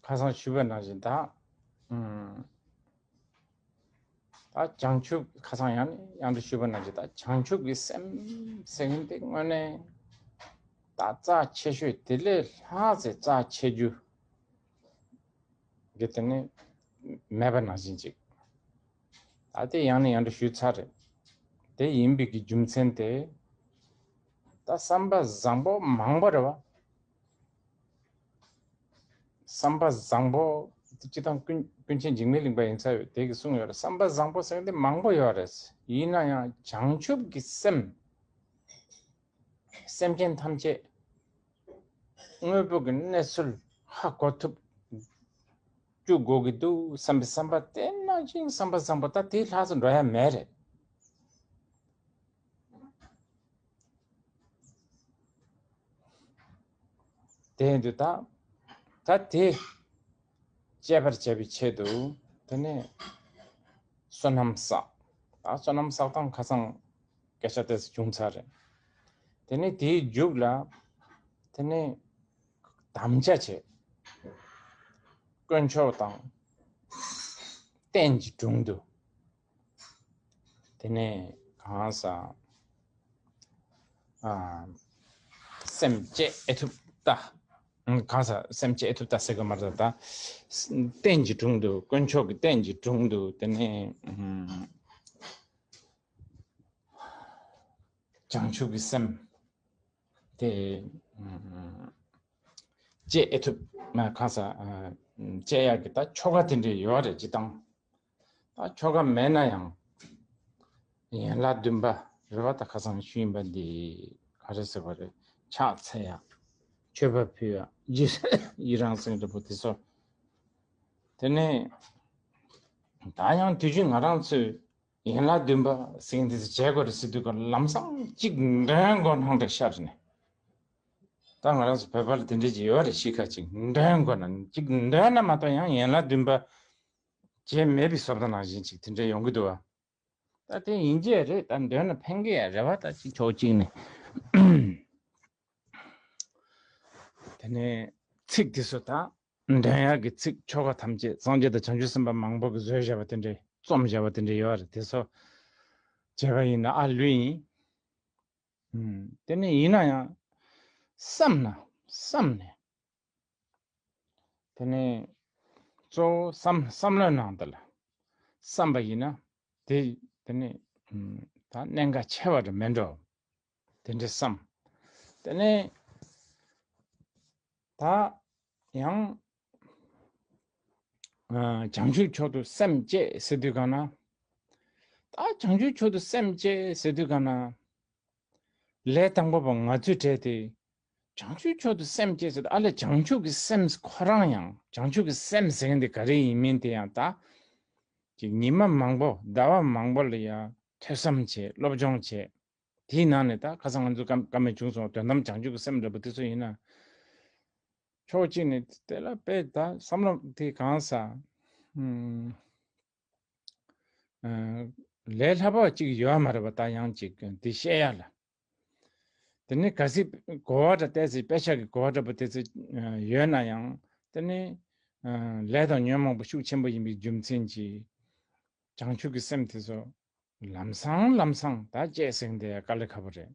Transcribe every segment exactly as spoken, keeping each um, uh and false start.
ཁ་སང་ཞུས་པ་ནང་བཞིན་ད། ཨུམ། ད་བྱང་ཆུབ་ཁ་སང་ཡང་ནས་ཡང་དུ་ཞུས་པ་ནང་བཞིན་ད་བྱང་ཆུབ་ཀྱི་སེམས་ཟེར་མཁན་དེ་དངོས་གནས་ད་རྩ་ཆེ་ཤོས་དེ་ལས་ལྷག་ཙེ་རྩ་ཆེ་རྒྱུ་གི་དེ་ནི་མེད་པ་ནང་བཞིན་ཅིག་ད་དེ་ཡང་ནས་ཡང་དུ་ཞུས་ཚར་རེད། དེ་ཡིན་པའི་གི་རྒྱུ་མཚན་དེ་ད་བསམ་པ་བཟང་པོ་མང་པོ་རེད་བ། བསམ་པ་བཟང་པོ་སྤྱི་དང་ཀུན་ཀུན་མཁྱེན་འཇིགས་མེད་གླིང་པ་ཡིན་ས་ཡོད་དེ་གི་གསུངས་ཡོད་རེད། བསམ་པ་བཟང་པོ་ཟེར་མཁན་དེ་མང་པོ་ཡོད་རེད། ཡིན་ན་ཡང་བྱང་ཆུབ་ཀྱི་སེམས། སེམས་ཅན་ཐམས་ཅད་དངོས་པོ་གི་གནས་ཚུལ་ཧ་གོ་ཐུབ་བཅུག་དགོས་ཀྱི་འདུག་བསམ་པའི་བསམ་པ་དེ་ནང་བཞིན་བསམ་པ་བཟང་པོ་ད་དེའི་ལྷག་ཙམ་འགྲོ་ཡ་མེད་རེད། དེ་ཡིན་དུས་ད་ད་དེ་སྤྱད་པར་བྱ་བའི་ཆེད་དུ་དེ་ནས་བསོད་ནམས་བསགས། ད་བསོད་ནམས་བསགས་སྟངས་ཁ་སང་སྐད་ཆ་དེ་བྱུང་ཚར་རེད། དེ་ནས་དེའི་མཇུག་ལ་དེ་ནས་དམ་བཅའ་བྱས། དཀོན་མཆོག་དང་རྟེན་གྱི་དྲུང་དུ། དེ་ནས་གང་ཟག་ཨ། སེམས་བསྐྱེད་ཨེ་ཐུབ་ལྟ། ཨ། གང་ཟག་སེམས་བསྐྱེད་ཨེ་ཐུབ་ལྟ་ཟེར་གི་མ་རེད་ད། རྟེན་གྱི་དྲུང་དུ་དཀོན་མཆོག་གི་རྟེན་གྱི་དྲུང་དུ་དེ་ནས་ཨ། བྱང་ཆུབ་ཀྱི་སེམས་དེ་ཨ། བསྐྱེད་ཨེ་ཐུབ་ན་གང་ཟག་ཨ། བསྐྱེད་ཡག་གི་ད་ཆོ་ག་དེ་འདྲ་ཡོད་རེད་སྤྱིར་བཏང་། ད་ཆོ་ག་མེད་ན་ཡང་ཡན་ལག་བདུན་པ་རེད་བ། ད་ཁ་སང་ཞུས་ཡིན་པ་འདི་ག་རེ་ཟེར་བ་རེད། ཕྱག་འཚལ་ཡ། མཆོད་པ་ཕུལ་ཡ། རྗེས་ཡི་རང་སེམས་འདྲ་པོ་དེ་ཚོ། དེ་ནས་ད་ཡང་དུས་རྒྱུན་ང་རང་ཚོས་ཡན་ལག་བདུན་པ་ཟེར་མཁན་དེ་ཚོ་བྱེད་དགོས་རེད་ཟེར་དུས་ཀ་ལམ་སང་གཅིག་འདོན་དགོས་སྣང་དྲན་ཤར་ནས། ད་ང་རང་ཚོ་བོད་པ་ལ་དེ་འདྲ་ཅིག་ཡོད་རེད། གཤིས་ཀ་ཅིག་འདོན་དགོས་ན་གཅིག་འདོན་ན་མ་གཏོགས་ཡང་ཡན་ལག་བདུན་པ་བྱས་མེད་པའི་བཟོ་ལྟ་ནང་བཞིན་ཅིག་དེ་འདྲ་ཡོང་གི་འདུག་བ། ད་དེ་ཡིན་གྱི་རེད། ད་འདོན་ན་ཕན་གི་ཡ་རེད་བ། ད་ཅིག་ཕྱོགས་གཅིག་ནས། དེ་ནས་ཚིག་དེ་ཚོ་ད་འདོན་ཡག་གི་ཚིག་ཆོ་ག་ཐམས་ཅད་སངས་རྒྱས་དང་བྱང་ཆུབ་སེམས་དཔའ་མང་པོ་གིས་བཟོས་བཞག་པ་དེ་འདྲས་རྩོམ་བཞག་པ་དེ་འདྲས་ཡོད་རེད། དེ་ཚོ་བྱས་པ་ཡིན་ན་ཨ་ལུས་ཡིན། ཨུམ། དེ་ནས་ཡིན་ན་ཡང་བསམ་ན་བསམ་ནས། དེ་ནས་གཙོ་བོ་བསམ་བསམ་བློའི་ནང་དུ་ལ་བསམ་པ་ཡིན་ན་དེ་དེ་ནས་ཨུམ། ད་གནད་འགག་ཆེ་བ་རེད་མེད་འགྲོ། དེ་འདྲའི་བསམ། དེ་ནས་ད་ཡང་ཨ། བྱང་ཆུབ་མཆོག་ཏུ་སེམས་བསྐྱེད་ཟེར་དུས་གང་ན། ད་བྱང་ཆུབ་མཆོག་ཏུ་སེམས་བསྐྱེད་ཟེར་དུས་གང་ན། ལས་དང་པོ་པ་ང་ཚོས་བྲལ་ཏེ། བྱང་ཆུབ་མཆོག་ཏུ་སེམས་བསྐྱེད་ཟེར་ཏེ་ཨ་ལས་བྱང་ཆུབ་ཀྱི་སེམས་ཁོ་རང་ཡང་བྱང་ཆུབ་ཀྱི་སེམས་ཟེར་མཁན་དེ་ག་རེ་ཡིན་མིན་དེ་ཡང་ད། ཅིག་ཉི་མ་མང་པོ་ཟླ་བ་མང་པོ་ལ་ཡང་ཐོས་བསམ་བྱས་སློབ་སྦྱོང་བྱས། དེའི་ནང་ནས་ད་ཁ་སང་ང་ཚོ་བཀའ་བཀའ་མོལ་བྱུང་སོང་། དོན་དམ་བྱང་ཆུབ་ཀྱི་སེམས་འདྲ་པོ་དེ་ཚོ་ཡིན་ན། ཕྱོགས་གཅིག་ནས་དེ་ལ་དཔེ་ད་བསམ་བློ་དེ་གང་ཟག་ཨུམ། ཨ། ལས་སླ་པོ་གཅིག་ཡོད་མ་རེད་པ། ད་ཡང་གཅིག་དེ་བཤད་ཡ་ལ། དེ་ནི་གལ་སྲིད་གོ་བ་འདྲ་བལྟས་ཚེ་དཔེ་ཆ་གི་གོ་བ་འདྲ་པོ་དེ་ཚོ་ཡོད་ན་ཡང་དེ་ནི་ཨ། ལས་དང་ཉོན་མོངས་པ་ཤུགས་ཆེན་པོ་ཡིན་པའི་རྒྱུ་མཚན་གྱིས་བྱང་ཆུབ་ཀྱི་སེམས་དེ་ཚོ་ལམ་སང་ལམ་སང་ད་བསྐྱེད་ཟིན་དེ་དཀའ་ལས་ཁག་པོ་རེད།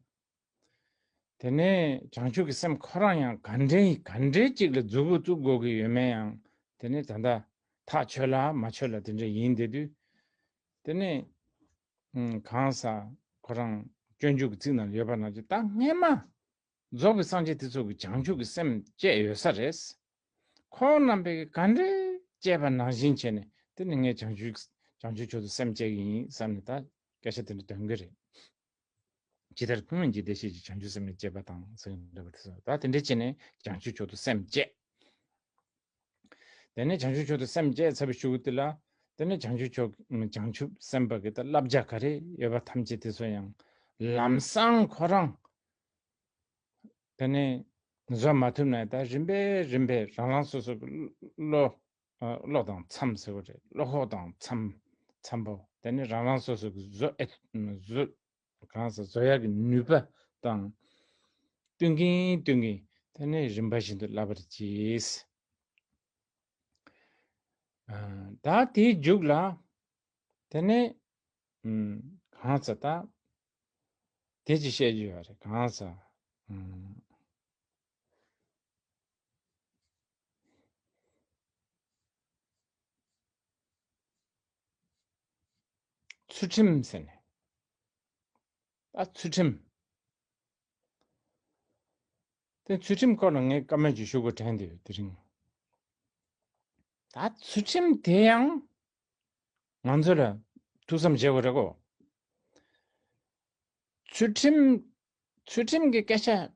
དེ་ནས་བྱང་ཆུབ་ཀྱི་སེམས་ཁོ་རང་ཡང་ག་འདྲའི་ག་འདྲའི་ཅིག་ལ་མཛུབ་བཙུགས་དགོས་ཀྱི་ཡོད་མེད་ཡང་དེ་ནས་ད་ལྟ་ཐག་ཆོད་ལ་མ་ཆོད་ལ་དེ་འདྲ་ཡིན་བསྡད་དུས། དེ་ནས་ཨུམ། གང་ཟག་ཁོ་རང་སྤྱོད་འཇུག་གི་ཚིག་ནང་ལ་ཡོད་པ་ནང་བཞིན་ད་སྔས་མ་རྫོགས་པའི་སངས་རྒྱས་དེ་ཚོ་གིས་བྱང་ཆུབ་ཀྱི་སེམས་བསྐྱེད་ཡོད་ས་རེད། ཁོང་རྣམ་པས་ག་འདྲའི་བསྐྱེད་པ་ནང་བཞིན་བྱས་ནས་དེ་ནི་ངས་བྱང་ཆུབ་བྱང་ཆུབ་མཆོག་ཏུ་སེམས་བསྐྱེད་ཀྱི་ཡིན་བསམ་ནས་ད་སྐད་ཆ་དེ་འདྲ་འདོན་གྱི་རེད། ཇི་ལྟར་ཀུན་སློང་གི་བདེ་གཤེགས་ཀྱིས། བྱང་ཆུབ་སེམས་ནི་བསྐྱེད་པ་དང་། ཟེར་འདྲ་པོ་དེ་ཚོ་ད་དེ་འདྲ་བྱས་ནས་བྱང་ཆུབ་མཆོག་ཏུ་སེམས་བསྐྱེད། དེ་ནས་བྱང་ཆུབ་མཆོག་ཏུ་སེམས་བསྐྱེད་ཚར་བའི་གཞུག་གུ་དེ་ལ་དེ་ནས་བྱང་ཆུབ་མཆོག་བྱང་ཆུབ་སེམས་དཔའ་གི་ད་བསླབ་བྱ་ག་རེ་ཡོད་པ་ཐམས་ཅད་དེ་ཚོ་ཡང་ལམ་སང་ཁོ་རང་དེ་ནས་བཟོ་མ་ཐུབ་ན་ད་རིམ་པས་རིམ་པས་རང་རང་སོ་སོ་གི་བློ་བློ་དང་འཚམ་ཟེར་བ་རེད། བློ་ཁོག་དང་འཚམ་འཚམ་པོ། དེ་ནས་རང་རང་སོ་སོ་གི་བཟོ་ཨེ་བཟོ་གང་ཟག་བཟོ་ཡག་གི་ནུས་པ་དང་བསྟུན་གིན་བསྟུན་གིན་དེ་ནས་རིམ་པ་བཞིན་དུ་བསླབ་པར་གྱིས། ད་དེའི་མཇུག་ལ། དེ་ནས་གང་ཟེར་ད། དེ་ཅི་བཤད་རྒྱུ་ཡོད་རེད། གང་ཟེར། ཚུལ་ཁྲིམས་ཟེར་ནས། ད་ཚུལ་ཁྲིམས། དེ་ཚུལ་ཁྲིམས་སྐོར་ལ་ངས་བཀའ་མོལ་ཅིག་ཞུ་དགོས་དྲན་བསྡད་ཡོད་དེ་རིང་། ད་ཚུལ་ཁྲིམས་དེ་ཡང་ང་ཚོ་ལ་ཐུགས་བསམ་བཞེས་དགོས་རེད་གོ། ཚུལ་ཁྲིམས། ཚུལ་ཁྲིམས་ཀྱི་སྐད་ཆ།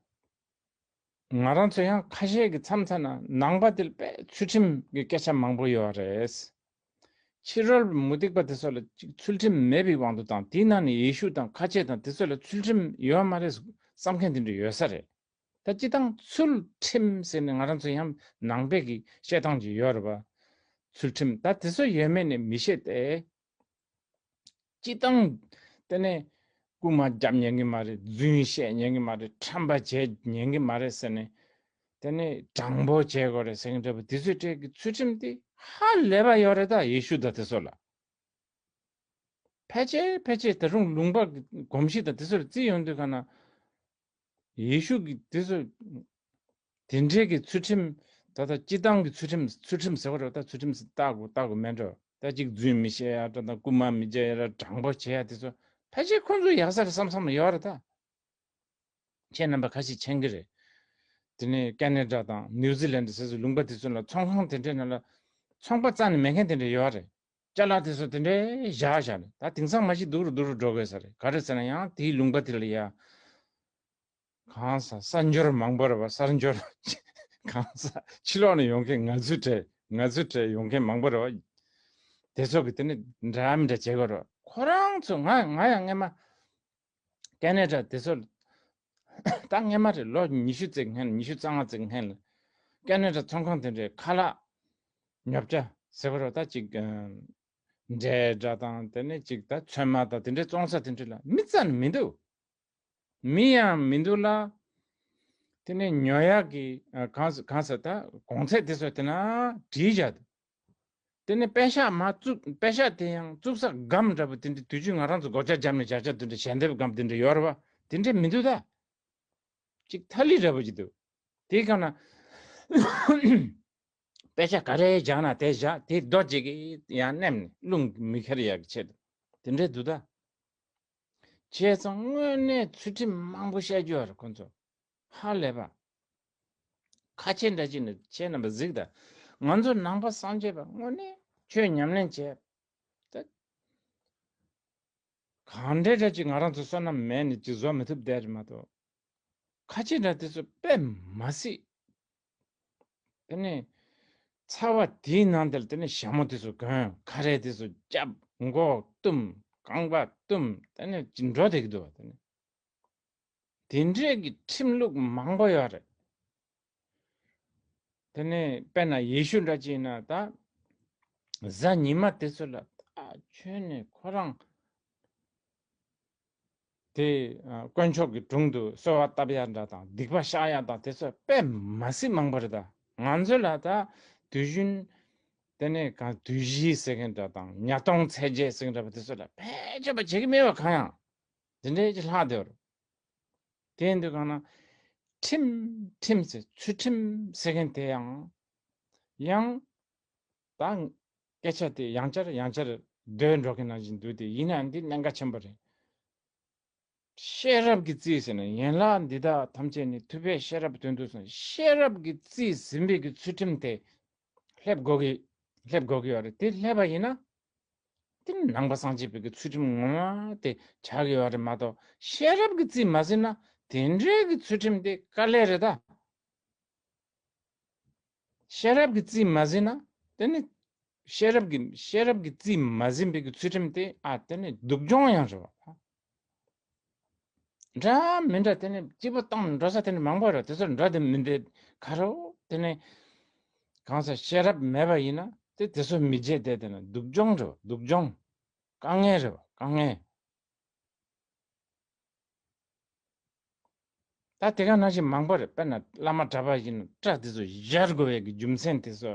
ང་རང་ཚོ་ཡང་ཁ་ཤས་ཀྱི་མཚམས་མཚམས་ན་ནང་པ་དེ་ལ་དཔེ་ཚུལ་ཁྲིམས་ཀྱི་སྐད་ཆ་མང་པོ་ཡོད་རེད། ཕྱི་རོལ་མུ་སྟེགས་པ་དེ་ཚོ་ལ་ཅིག་ཚུལ་ཁྲིམས་མེད་པའི་དབང་དུ་བཏང་། དེའི་ནང་ནས་ཡེ་ཤུ་དང་ཁ་ཆེ་དང་དེ་ཚོ་ལ་ཚུལ་ཁྲིམས་ཡོད་མ་རེད་བསམ་མཁན་དེ་འདྲ་ཡོད་ས་རེད། ད་སྤྱི་བཏང་ཚུལ་ཁྲིམས་ཟེར་ནས་ང་རང་ཚོ་ཡང་ནང་པའི་གི་བཤད་སྟངས་ཅིག་ཡོད་རེད་པ། ཚུལ་ཁྲིམས་ད་དེ་ཚོ་ཡོད་མེད་ནས་མི་ཤེས་ཏེ། སྤྱི་བཏང་དེ་ནས་རྐུན་མ་རྒྱབ་ཉན་གི་མ་རེད། རྫུན་བཤད་ཉན་གི་མ་རེད། ཁྲམ་པ་བྱས་ཉན་གི་མ་རེད་ཟེར་ནས། དེ་ནས་དྲང་པོ་བྱེད་དགོས་རེད་ཟེར་མཁན་འདྲ་པོ་དེ་ཚོའི་གྲས་ཀྱི་ཚུལ་ཁྲིམས་དེ་ཧ་ལས་པ་ཡོད་རེད། ད་ཡེ་ཤུ་དང་དེ་ཚོ་ལ། ཕལ་ཆེར་ཕལ་ཆེར་ད་རུང་ལུང་པ་གི་གོམས་གཤིས་དང་དེ་ཚོ་ལ་བརྩིས་ཡོང་དུས་ག་ན། ཡེ་ཤུ་གི་དེ་ཚོ། དེ་འདྲའི་གི་ཚུལ་ཁྲིམས། ད་ལྟ་སྤྱི་བཏང་གི་ཚུལ་ཁྲིམས། ཚུལ་ཁྲིམས་ཟེར་བ་རེད། ད་ཚུལ་ཁྲིམས་ཟེར་ལྟ་དགོས་ལྟ་དགོས་མེད་འགྲོ། ད་ཅིག་རྫུན་མི་བཤད་ཡ་འདྲ་དང་རྐུན་མ་མི་བྱེད་ཡ་འདྲ། དྲང་པོ་བྱེད་ཡ་དེ་ཚོ་ཕལ་ཆེར་ཁོང་ཚོ་ཡག་ས་རེད་བསམ་བསམ་ཡོད་རེད་ད། ཁྱེད་རྣམ་པ་ཁ་ཤས་མཁྱེན་གི་རེད། དེ་ནས་ཀེ་ན་ཌ་དང་ནིའུ་ཛི་ལན་ཌ་ཟེར་ཚོ་ལུང་པ་དེ་ཚོ་ལ་ཚོང་ཁང་དེ་འདྲའི་ནང་ལ་ཚོང་པ་རྩ་ནས་མེད་མཁན་དེ་འདྲ་ཡོད་རེད། ཅ་ལག་དེ་ཚོ་དེ་འདྲའི་བཞག་བཞག་ནས། ད་དེང་སང་མ་གཞི་སྡུག་རུ་སྡུག་རུ་འགྲོ་དགོས་ས་རེད། ག་རེ་ཟེར་ན་ཡང་དེའི་ལུང་པ་དེ་ལ་ཡ། གང་ཟག་གསར་འབྱོར་མང་པོ་རེད་བ། གསར་འབྱོར། གང་ཟག་ཕྱི་ལོགས་ནས་ཡོང་མཁན། ང་ཚོའི་གྲས། ང་ཚོའི་གྲས་ཡོང་མཁན་མང་པོ་རེད་བ། དེ་ཚོ་གི་དེ་ནི་འདྲ་མི་འདྲ་བྱེད་དགོས་རེད་བ། ཁོ་རང་ཚོ། ང་ང་ཡང་སྔན་མ་ཀེ་ན་ཌ་དེ་ཚོ་ད་སྔན་མ་རེད། ལོ་ཉི་ཤུ་ཙམ་སྔན། ཉི་ཤུ་རྩ་ལྔ་ཙམ་སྔན་ལ་ཀེ་ན་ཌ་ཚོང་ཁང་དེ་འདྲའི་ཁ་ལག་ཉོ་ཆ་ཟེར་བ་རེད་བ། ད་ཅིག་འབྲས་འདྲ་དང་དེ་ནས་ཅིག་ད་ཚོད་མ་དང་དེ་འདྲའི་བཙོང་ས་དེ་འདྲ་ལ་མི་རྩ་ནས་མི་འདུག་མི་ཡང་མི་འདུག་ལ། དེ་ནས་ཉོ་ཡག་གི་ཨ་གང་ཟེར་གང་ཟེར་ད་གོང་ཚད་དེ་ཚོ་དེ་ན་བྲིས་བཞག་འདུག་དེ་ནས་པེ་ཤག་མ་བཙུགས། པེ་ཤག་དེ་ཡང་བཙུགས་ས་སྒམ་འདྲ་པོ་དེ་འདྲ། དུས་རྒྱུན་ང་རང་ཚོ་སྒོ་ལྕགས་བརྒྱབ་ནས་བཞག་ཆ་དེ་འདྲ། ཞལ་འདེབས་སྒམ་དེ་འདྲ་ཡོད་རེད་བ། དེ་འདྲ་མི་འདུག་ད། ཅིག་ཐ་ལི་འདྲ་པོ་ཅིག་འདུག་དེའི་སྒང་ན་པེ་ཤག་ག་རེ་བཞག་ན་དེ་བཞག་དེ་རྡོ་གཅིག་གིས་ཡང་མནན་ནས་རླུང་མི་ཁྱེར་ཡག་གི་ཆེད་དུ་དེ་འདྲ་འདུག་ད། བྱས་ཙང་དངོས་གནས་ཚུལ་ཁྲིམས་མང་པོ་བཤད་རྒྱུ་ཡོད་རེད་ཁོང་ཚོ། ཧ་ལས་པ། ཁ་ཆེ་འདྲ་ཅིག་ནི་ཁྱེད་རྣམ་པ་གཟིགས་དང་། ང་ཚོ་ནང་པ་སངས་རྒྱས་པ་དངོས་གནས་ཆོས་ཉམས་ལེན་བྱས། ད་གང་འདྲ་འདྲ་ཅིག་ང་རང་ཚོ་བསོད་ནམས་མེད་ནས་ཅིག་བཟོ་མི་ཐུབ་བསྡད་རེད་མ་གཏོགས། ཁ་ཆེ་འདྲ་དེ་ཚོ་དཔེ་མ་སྲིད། དེ་ནས་ཚ་བ་དེའི་ནང་དེར་དེ་ནས་ཞྭ་མོ་དེ་ཚོ་གོན། ཁ་རས་དེ་ཚོ་རྒྱབ། མགོ་བཏུམ། རྐང་པ་བཏུམ། དེ་ནས་ཅིག་འགྲོ་བསྡད་ཀྱི་འདུག་བ། དེ་ནས་དེ་འདྲས་ཀྱི་ཁྲིམས་ལུགས་མང་པོ་ཡོད་རེད། དེ་ནས་དཔེར་ན་ཡེ་ཤུ་འདྲ་ཅིག་ཡིན་ན་ད། གཟའ་ཉི་མ་དེ་ཚོ་ལ་ད་ཁྱོན་ནས་ཁོ་རང་དེ་ཨ་དཀོན་མཆོག་གི་དྲུང་དུ་གསོལ་བ་བཏབ་ཡ་འདྲ་དང་། སྡིག་པ་བཤགས་ཡ་དང་དེ་ཚོ་དཔེ་མ་སྲིད་མང་པོ་རེད། ད་ང་ཚོ་ལ་ད་དུས་རྒྱུན་དེ་ནས་གང་དུས་བཞི་ཟེར་མཁན་འདྲ་དང་། ཉ་སྟོང་ཚེས་བརྒྱད་ཟེར་མཁན་འདྲ་པོ་དེ་ཚོ་ལ་ཕལ་ཆེར་བྱེད་ཀྱི་མེད་པ། གང་ཡང་དེ་འདྲའི་ཅིག་ལྷག་བསྡད་ཡོད་རེད། དེ་ཡིན་དུས་གང་ན་ཁྲིམས། ཁྲིམས་ཟེར། ཚུལ་ཁྲིམས་ཟེར་མཁན་དེ་ཡང་ཡང་ད་སྐད་ཆ་དེ་ཡང་བསྐྱར་ཡང་བསྐྱར་བརྡོལ་འགྲོ་མཁན་ནང་བཞིན་འདུག་སྟེ། ཡིན་ནའང་འདི་གནད་འགག་ཆེན་པོ་རེད། ཤེས་རབ་ཀྱི་རྩིས་ཟེར་ན། ཡན་ལག་འདི་དག་ཐམས་ཅད་ནི། ཐུབ་པས་ཤེས་རབ་དོན་དུ་གསུངས། ཤེས་རབ་ཀྱི་རྩིས་ཟིན་པའི་གི་ཚུལ་ཁྲིམས་དེ་སླེབས་དགོས་ཀྱི། སླེབས་དགོས་ཀྱི་ཡོད་རེད། དེ་སླེབས་པ་ཡིན་ན། དེ་ནི་ནང་པ་སངས་རྒྱས་པའི་གི་ཚུལ་ཁྲིམས་ངོ་མ་དེ་ཆགས་ཀྱི་ཡོད་རེད་མ་གཏོགས། ཤེས་རབ་ཀྱི་རྩིས་མ་ཟིན་ན་དེ་འདྲའི་གི་ཚུལ་ཁྲིམས་དེ་དཀའ་ལས་རེད་ད། ཤེས་རབ་ཀྱི་རྩིས་མ་ཟིན་ན་དེ་ནི། ཤེས་རབ་ཀྱི། ཤེས་རབ་ཀྱི་རྩིས་མ་ཟིན་པའི་གི་ཚུལ་ཁྲིམས་དེ། ཨ། དེ་ནི་སྡུག་སྦྱོང་ཡང་རེད་བ། འདྲ་མི་འདྲ་དེ་ནི་སྐྱིད་པོ་བཏང་འགྲོ་ས་དེ་ནི་མང་པོ་རེད། དེ་ཚོར་འགྲོ་དེ་མི་འདོད་ཁ་རོ། དེ་ནི་གང་ཟག་ཤེས་རབ་མེད་པ་ཡིན་ན་དེ་དེ་ཚོ་མི་བྱེད་དེ། དེ་ནི་སྡུག་སྦྱོང་རེད་བ། སྡུག་སྦྱོང་། དཀའ་ངལ་རེད་བ། དཀའ་ངལ། ད་དེ་ག་ནང་བཞིན་མང་པོ་རེད། དཔེར་ན་བླ་མ་གྲྭ་པ་ཡིན་ན་སྐྲ་དེ་ཚོ་བཞར་དགོས་པའི་གི་རྒྱུ་མཚན་དེ་ཚོ།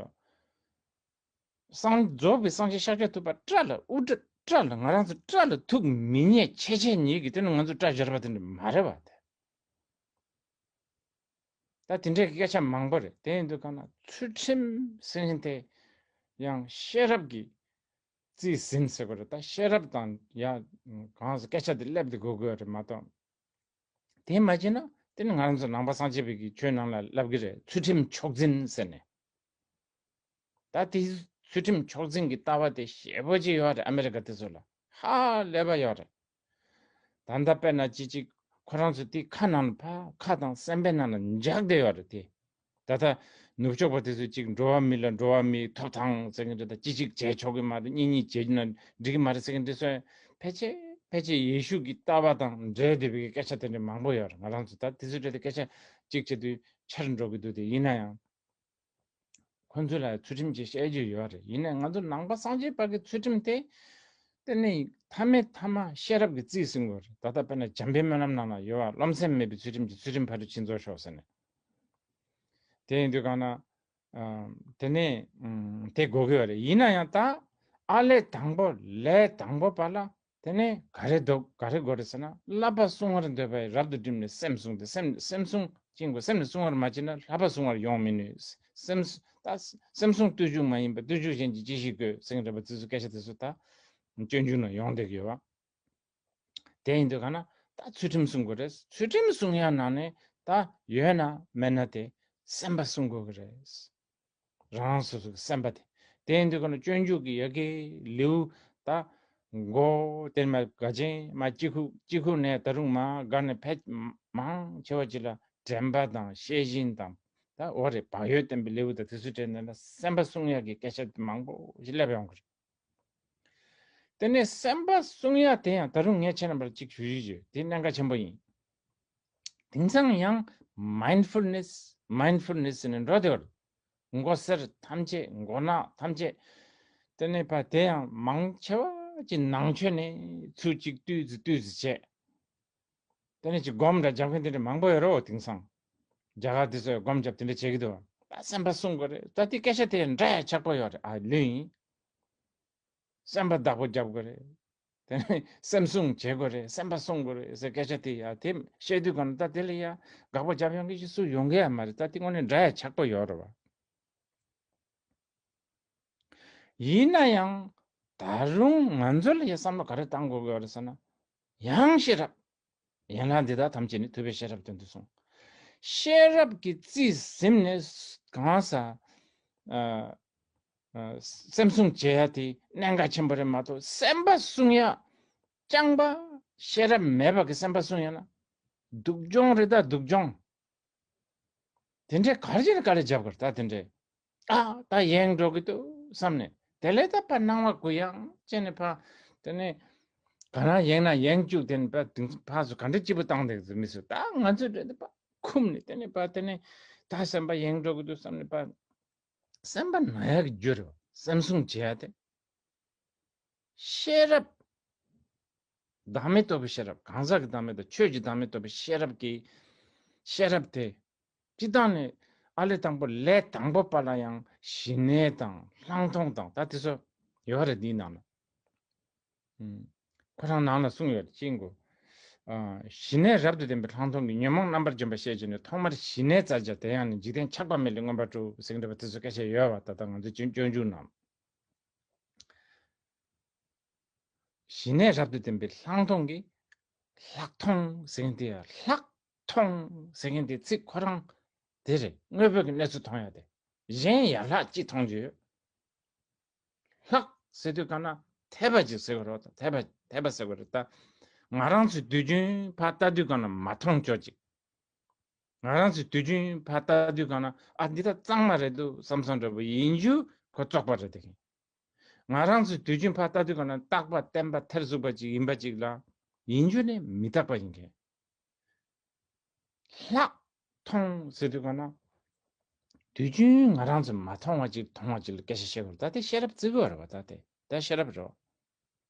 སངས་རྫོགས་པའི་སངས་རྒྱས་ཤཱཀྱ་ཐུབ་པ་སྐྲ་ལ་དབུ་སྐྲ་སྐྲ་ལ་ང་རང་ཚོ་སྐྲ་ལ་ཐུག་མི་ཉན་ཆེ་ཆེ་ཉིད་ཀྱི་དེ་ནི་ང་ཚོ་སྐྲ་བཞར་བ་དེ་འདྲ་མ་རེད་བ་དེ། ད་དེ་འདྲའི་སྐད་ཆ་མང་པོ་རེད། དེ་ཡིན་དུས་གང་ན་ཚུལ་ཁྲིམས་ཟེར་མཁན་དེ་ཡང་ཤེས་རབ་ཀྱི་རྩིས་ཟིན་ཟེར་དགོས་རེད། ད་ཤེས་རབ་དང་ཡང་གང་ཟེར་སྐད་ཆ་དེ་སླེབས་ཏེ་དགོས་དགོས་རེད་མ་གཏོགས། དེ་མ་བྱས་ན་དེ་ནི་ང་རང་ཚོ་ནང་པ་སངས་རྒྱས་པའི་གི་ཆོས་ནང་ལ་ལབ་གི་རེད། ཚུལ་ཁྲིམས་མཆོག་འཛིན་ཟེར་ནས། ད་དེ་ཚུལ་ཁྲིམས་མཆོག་འཛིན་གྱི་ལྟ་བ་དེ་ཞེ་པོ་ཅིག་ཡོད་རེད། ཨ་མེ་རི་ཀ་དེ་ཚོ་ལ་ཧ་ལས་པ་ཡོད་རེད། ད་ལྟ་དཔེར་ན་ཅི་ཅིག་ཁོ་རང་ཚོ་དེ་ཁ་ནང་ལ་ཕ་ཁ་དང་སེམས་པའི་ནང་ལ་འཇགས་བསྡད་ཡོད་རེད་དེ། ད་ལྟ་ནུབ་ཕྱོགས་པ་དེ་ཚོ་ཅིག་འགྲོ་བ་མི་ལ་འགྲོ་བ་མིའི་ཐོབ་ཐང་ཟེར་གྱི་འདྲ། ད་ཅི་ཅིག་བྱས་ཆོག་གི་མ་རེད། གཉིས་གཉིས་བྱས་ན་འགྲིག་གི་མ་རེད་ཟེར་གྱི་འདྲ། སོ་ཕལ་ཆེར་ཕལ་ཆེར་ཡེ་ཤུ་གི་ལྟ་བ་དང་འབྲེལ་བསྡད་པའི་སྐད་ཆ་དེ་འདྲ་མང་པོ་ཡོད་རེད། ང་རང་ཚོ་ད་དེ་ཚོ་འདྲ་དེ་སྐད་ཆ་གཅིག་བྱེད་དུས་ཆེར་འགྲོ་གི་འདུག་དེ་ཡིན་ན་ཡང་། ཁོ་ཚོ་ལ་ཚུལ་ཁྲིམས་ཀྱི་བཤད་རྒྱུ་ཡོད་རེད། ཡིན་ནའི་ང་ཚོ་ནང་པ་སངས་རྒྱས་པ་གི་ཚུལ་ཁྲིམས་དེ། དེ་ནི་མཐའ་མའི་མཐའ་མ་ཤེས་རབ་ཀྱི་རྩིས་ཟིན་དགོས་རེད། ད་ལྟ་དཔེར་ན་འཇམ་པའི་སྨོན་ལམ་ནང་ལ་ཡོད་པ། རློམ་སེམས་མེད་པའི་ཚུལ་ཁྲིམས་ཀྱིས་ཚུལ་ཁྲིམས་ཕ་རོལ་ཕྱིན་རྫོགས་ཤོག་ཟེར་ནས། དེ་ཡིན་དུས་གང་ན། ཨ། དེ་ནས་ཨམ། དེ་དགོས་ཀྱི་ཡོད་རེད། ཡིན་ན་ཡང་ད་ཨ་ལས་དང་པོ་ལས་དང་པོ་པ་ལ། དེ་ནས་ག་རེ་འདུག་ག་རེ་དགོས་རེད་ཟེར་ན། བསླབ་པ་བསྲུང་བར་འདོད་པས་རབ་ཏུ་བསྒྲིམས་ནས་སེམས་བསྲུང་སྟེ། སེམས་སེམས་བསྲུང་བྱེད་དགོས། སེམས་ནི་བསྲུང་བར་མ་བྱས་ན་བསླབ་པ་བསྲུང་བར་ཡོང་མི་ནུས། སེམས་ད་སེམས་བསྲུང་བརྟུལ་ཞུགས་མ་ཡིན་པ། བརྟུལ་ཞུགས་གཞན་གྱིས་ཅི་ཞིག་དགོས་ཟེར་གྱི་འདྲ་པོ་དེ་ཚོ་སྐད་ཆ་དེ་ཚོ་ད་སྤྱོད་འཇུག་ནང་ཡོང་བསྡད་ཀྱི་ཡོད་པ། དེ་ཡིན་དུས་གང་ན་ད་ཚུལ་ཁྲིམས་བསྲུང་དགོས་རེད། ཚུལ་ཁྲིམས་བསྲུང་ཡ་ནང་ནས་ད་ཡོད་ན་མེད་ན་དེ་སེམས་པ་བསྲུང་དགོས་ཀྱི་རེད། རང་རང་སོ་སོ་གི་སེམས་པ་དེ། དེ་ཡིན་དུས་གང་ན་སྤྱོད་འཇུག་གི་ཡ་གི་ལེའུ་ད་མགོ་དེར་མ་དགའ་ཆེན་མ་གཅིག་ཁུག་གཅིག་ཁུག་ནས་ད་རུང་མ་དགའ་ནས་ཕལ་མང་ཆེ་བ་ཅིག་ལ་དྲན་པ་དང་ཤེས་བཞིན་དང་། ད་འོ་རེད། བག་ཡོད་བསྟེན་པའི་ལེའུ་དང་དེ་ཚོ་དྲན་ནས་ན་སེམས་པ་བསྲུང་ཡ་གི་སྐད་ཆ་དེ་མང་པོ་ཞིག་སླེབས་ཡོང་གི་རེད། དེ་ནས་སེམས་པ་བསྲུང་ཡ་དེ་ཡང་ད་རུང་ངས་ཁྱེད་རྣམ་པར་གཅིག་ཞུ་ཞུ་ཞུ་དེ་གནད་འགག་ཆེན་པོ་ཡིན། དེང་སང་ཡང་མའིན་ཌ་ཕུལ་ནེས། མའིན་ཌ་ཕུལ་ནེས་ཟེར་ནས་འགྲོ་དེ་བར། མགོ་སེར་ཐམས་ཅད་མགོ་ནག་ཐམས་ཅད། དེ་ནས་ཕ་དེ་ཡང་མང་ཆེ་བ་ཅིག་ནང་ཆོས་ནས་ཚུར་གཅིག་བཏུས་ཙི་བཏུས་ཙི་བྱས། དེ་ནས་ཅིག་སྒོམ་འདྲ་རྒྱབ་མཁན་དེ་འདྲ་མང་པོ་ཡོད་རེད་འོ། དེང་སང་རྒྱ་གར་དེ་ཚོས་སྒོམ་རྒྱབ་དེ་འདྲ་བྱེད་ཀྱི་འདུག་ད་སེམས་པ་བསྲུང་དགོས་རེད། ད་དེ་སྐད་ཆ་དེ་འདྲ་ཡ་ཆགས་པོ་ཡོད་རེད། ཨ་ལོས་ཡིན། སེམས་པ་བདག་པོ་རྒྱབ་དགོས་རེད། དེ་ནས་སེམས་བསྲུང་བྱེད་དགོས་རེད། སེམས་པ་བསྲུང་དགོས་རེད་ཟེར་སྐད་ཆ་དེ་ཡ་དེ་བཤད་དུས་གང་ད་དེ་ལ་ཡ་དགག་པ་རྒྱབ་ཡོང་མཁན་ཞིག་སུ་ཡོང་གི་ཡ་མ་རེད། ད་དེ་དངོས་གནས་འདྲ་ཡ་ཆགས་པོ་ཡོད་རེད་བ། ཡིན་ན་ཡང་ད་རུང་ང་ཚོ་ལ་ཡ་བསམ་བློ་ག་རེ་བཏང་དགོས་ཀྱི་ཡོད་རེད་ཟེར་ན། ཡང་ཤེས་རབ། ཡན་ལག་འདི་དག་ཐམས་ཅད་ནི་ཐུབ་པས་ཤེས་རབ་སྟོན་ཏུ་གསུངས། ཤེས་རབ་ཀྱི་རྩིས་ཟིན་ནས་གང་ཟག་ཨ། ཨ། སེམས་བསྲུང་བྱེད་ཡ་དེ་གནད་འགག་ཆེན་པོ་རེད་མ་གཏོགས། སེམས་པ་བསྲུང་ཡ་རྐྱང་པ་ཤེས་རབ་མེད་པ་གི་སེམས་པ་བསྲུང་ཡ་ན་སྡུག་སྦྱོང་རེད། ད་སྡུག་སྦྱོང་དེ་འདྲའི་ག་རེ་བྱས་ནས་ག་རེ་རྒྱབ་དགོས་རེད། ད་དེ་འདྲའི། ཨ། ད་ཡེངས་འགྲོ་གི་འདུག་བསམ་ནས་དེ་ལས་ད་ཕར་སྣང་བ་གུ་ཡངས་བྱས་ནས་ཕར། དེ་ནས་ག་རང་ཡེངས་ན་ཡེངས་བཅུག་དེ་ནས་ཕར་དེང་ཕར་ཚུར་ག་འདྲ་སྐྱིད་པོ་བཏང་བསྡད་ཀྱི་མི་ཚོ། ད་ང་ཚོས་འདྲ་དེ་ཕར་འཁུམས་ནས་དེ་ནས་ཕར་དེ་ནས་ད་སེམས་པ་ཡེངས་འགྲོ་གི་འདུག་བསམ་ནས་ཕར། སེམས་པ་ན་ཡག་གི་རྒྱུ་རེད། སེམས་བསྲུང་བྱེད་ཡ་དེ། ཤེས་རབ། བདག་མེད་རྟོགས་པའི་ཤེས་རབ། གང་ཟག་གི་བདག་མེད་དང་ཆོས་ཀྱི་བདག་མེད་རྟོགས་པའི་ཤེས་རབ་ཀྱི། ཤེས་རབ་དེ། སྤྱིར་བཏང་ནས་ཨ་ལས་དང་པོ་ལས་དང་པོ་པ་ལ་ཡང་ཞི་གནས་དང་ལྷག་མཐོང་དང་ད་དེ་ཚོ་ཡོད་རེད། འདིའི་ནང་ལ། ཨུམ། ཁོ་རང་ནང་ལ་གསུངས་ཡོད་རེད། ཅི་གོ། ཨ། ཞི་གནས་རབ་ཏུ་ལྡན་པའི་ལྷག་མཐོང་གིས་ཉོན་མོངས་རྣམ་པར་འཇོམས་པར་བཤད་ཀྱི་ནི། ཐོག་མར་ཞི་གནས་བཙལ་བྱ་དེ་ཡང་ནི། འཇིག་རྟེན་ཆགས་པ་མེད་ལས་མངོན་པར་སྒྲུབ་ཟེར་གྱི་འདྲ་པོ་དེ་ཚོ་སྐད་ཆ་ཡོད་པ། ད་ལྟ་ང་ཚོའི་སྤྱོད་སྤྱོད་འཇུག་ནང་། ཞི་གནས་རབ་ཏུ་ལྡན་པའི་ལྷག་མཐོང་གིས། ལྷག་མཐོང་ཟེར་མཁན་དེ་ཡང་ལྷག་མཐོང་ཟེར་མཁན་དེ་ཚིག་ཁོ་རང་དེ་རེད། དངོས་པོའི་གི་གནས་ཚུལ་མཐོང་ཡ་དེ། གཞན་ཡར་ལྷག་ཅིག་མཐོང་རྒྱུ་ཡོད། ལྷག་ཟེར་དུས་གང་ན་འཐད་པ་ཅིག་ཟེར་དགོས་རེད། འཐད་པ་འཐད་པ་ཟེར་དགོས་རེད། ད་ང་རང་ཚོའི་དུས་རྒྱུན་ཕར་ལྟ་དུས་གང་ན་མ་མཐོང་ཅོག་ཅིག་ང་རང་ཚོའི་དུས་རྒྱུན་ཕར་ལྟ་དུས་གང་ན་ཨ་འདི་ད་གཙང་མ་རེད་འདུག་བསམ་བསམ་འདྲ་པོ་ཡིན་རྒྱུ་ཁོ་བཙོག་པ་རེད་དེ། ང་རང་ཚོའི་དུས་རྒྱུན་ཕར་ལྟ་དུས་གང་ན་རྟག་པ་བརྟན་པ་ཐེར་ཟུག་པ་ཅིག་ཡིན་པ་ཅིག་ལ་ཡིན་རྒྱུ་ནི་མི་རྟག་པ་ཡིན་མཁན། ལྷག་མཐོང་ཟེར་དུས་གང་ན། དུས་རྒྱུན་ང་རང་ཚོས་མ་མཐོང་བ་ཅིག་མཐོང་བ་ཅིག་ལ་སྐད་ཆ་བཤད་དགོས་རེད། ད་དེ་ཤེས་རབ་བརྩི་དགོས་རེད་བ། ད་དེ་ད་ཤེས་རབ་རེད་བ།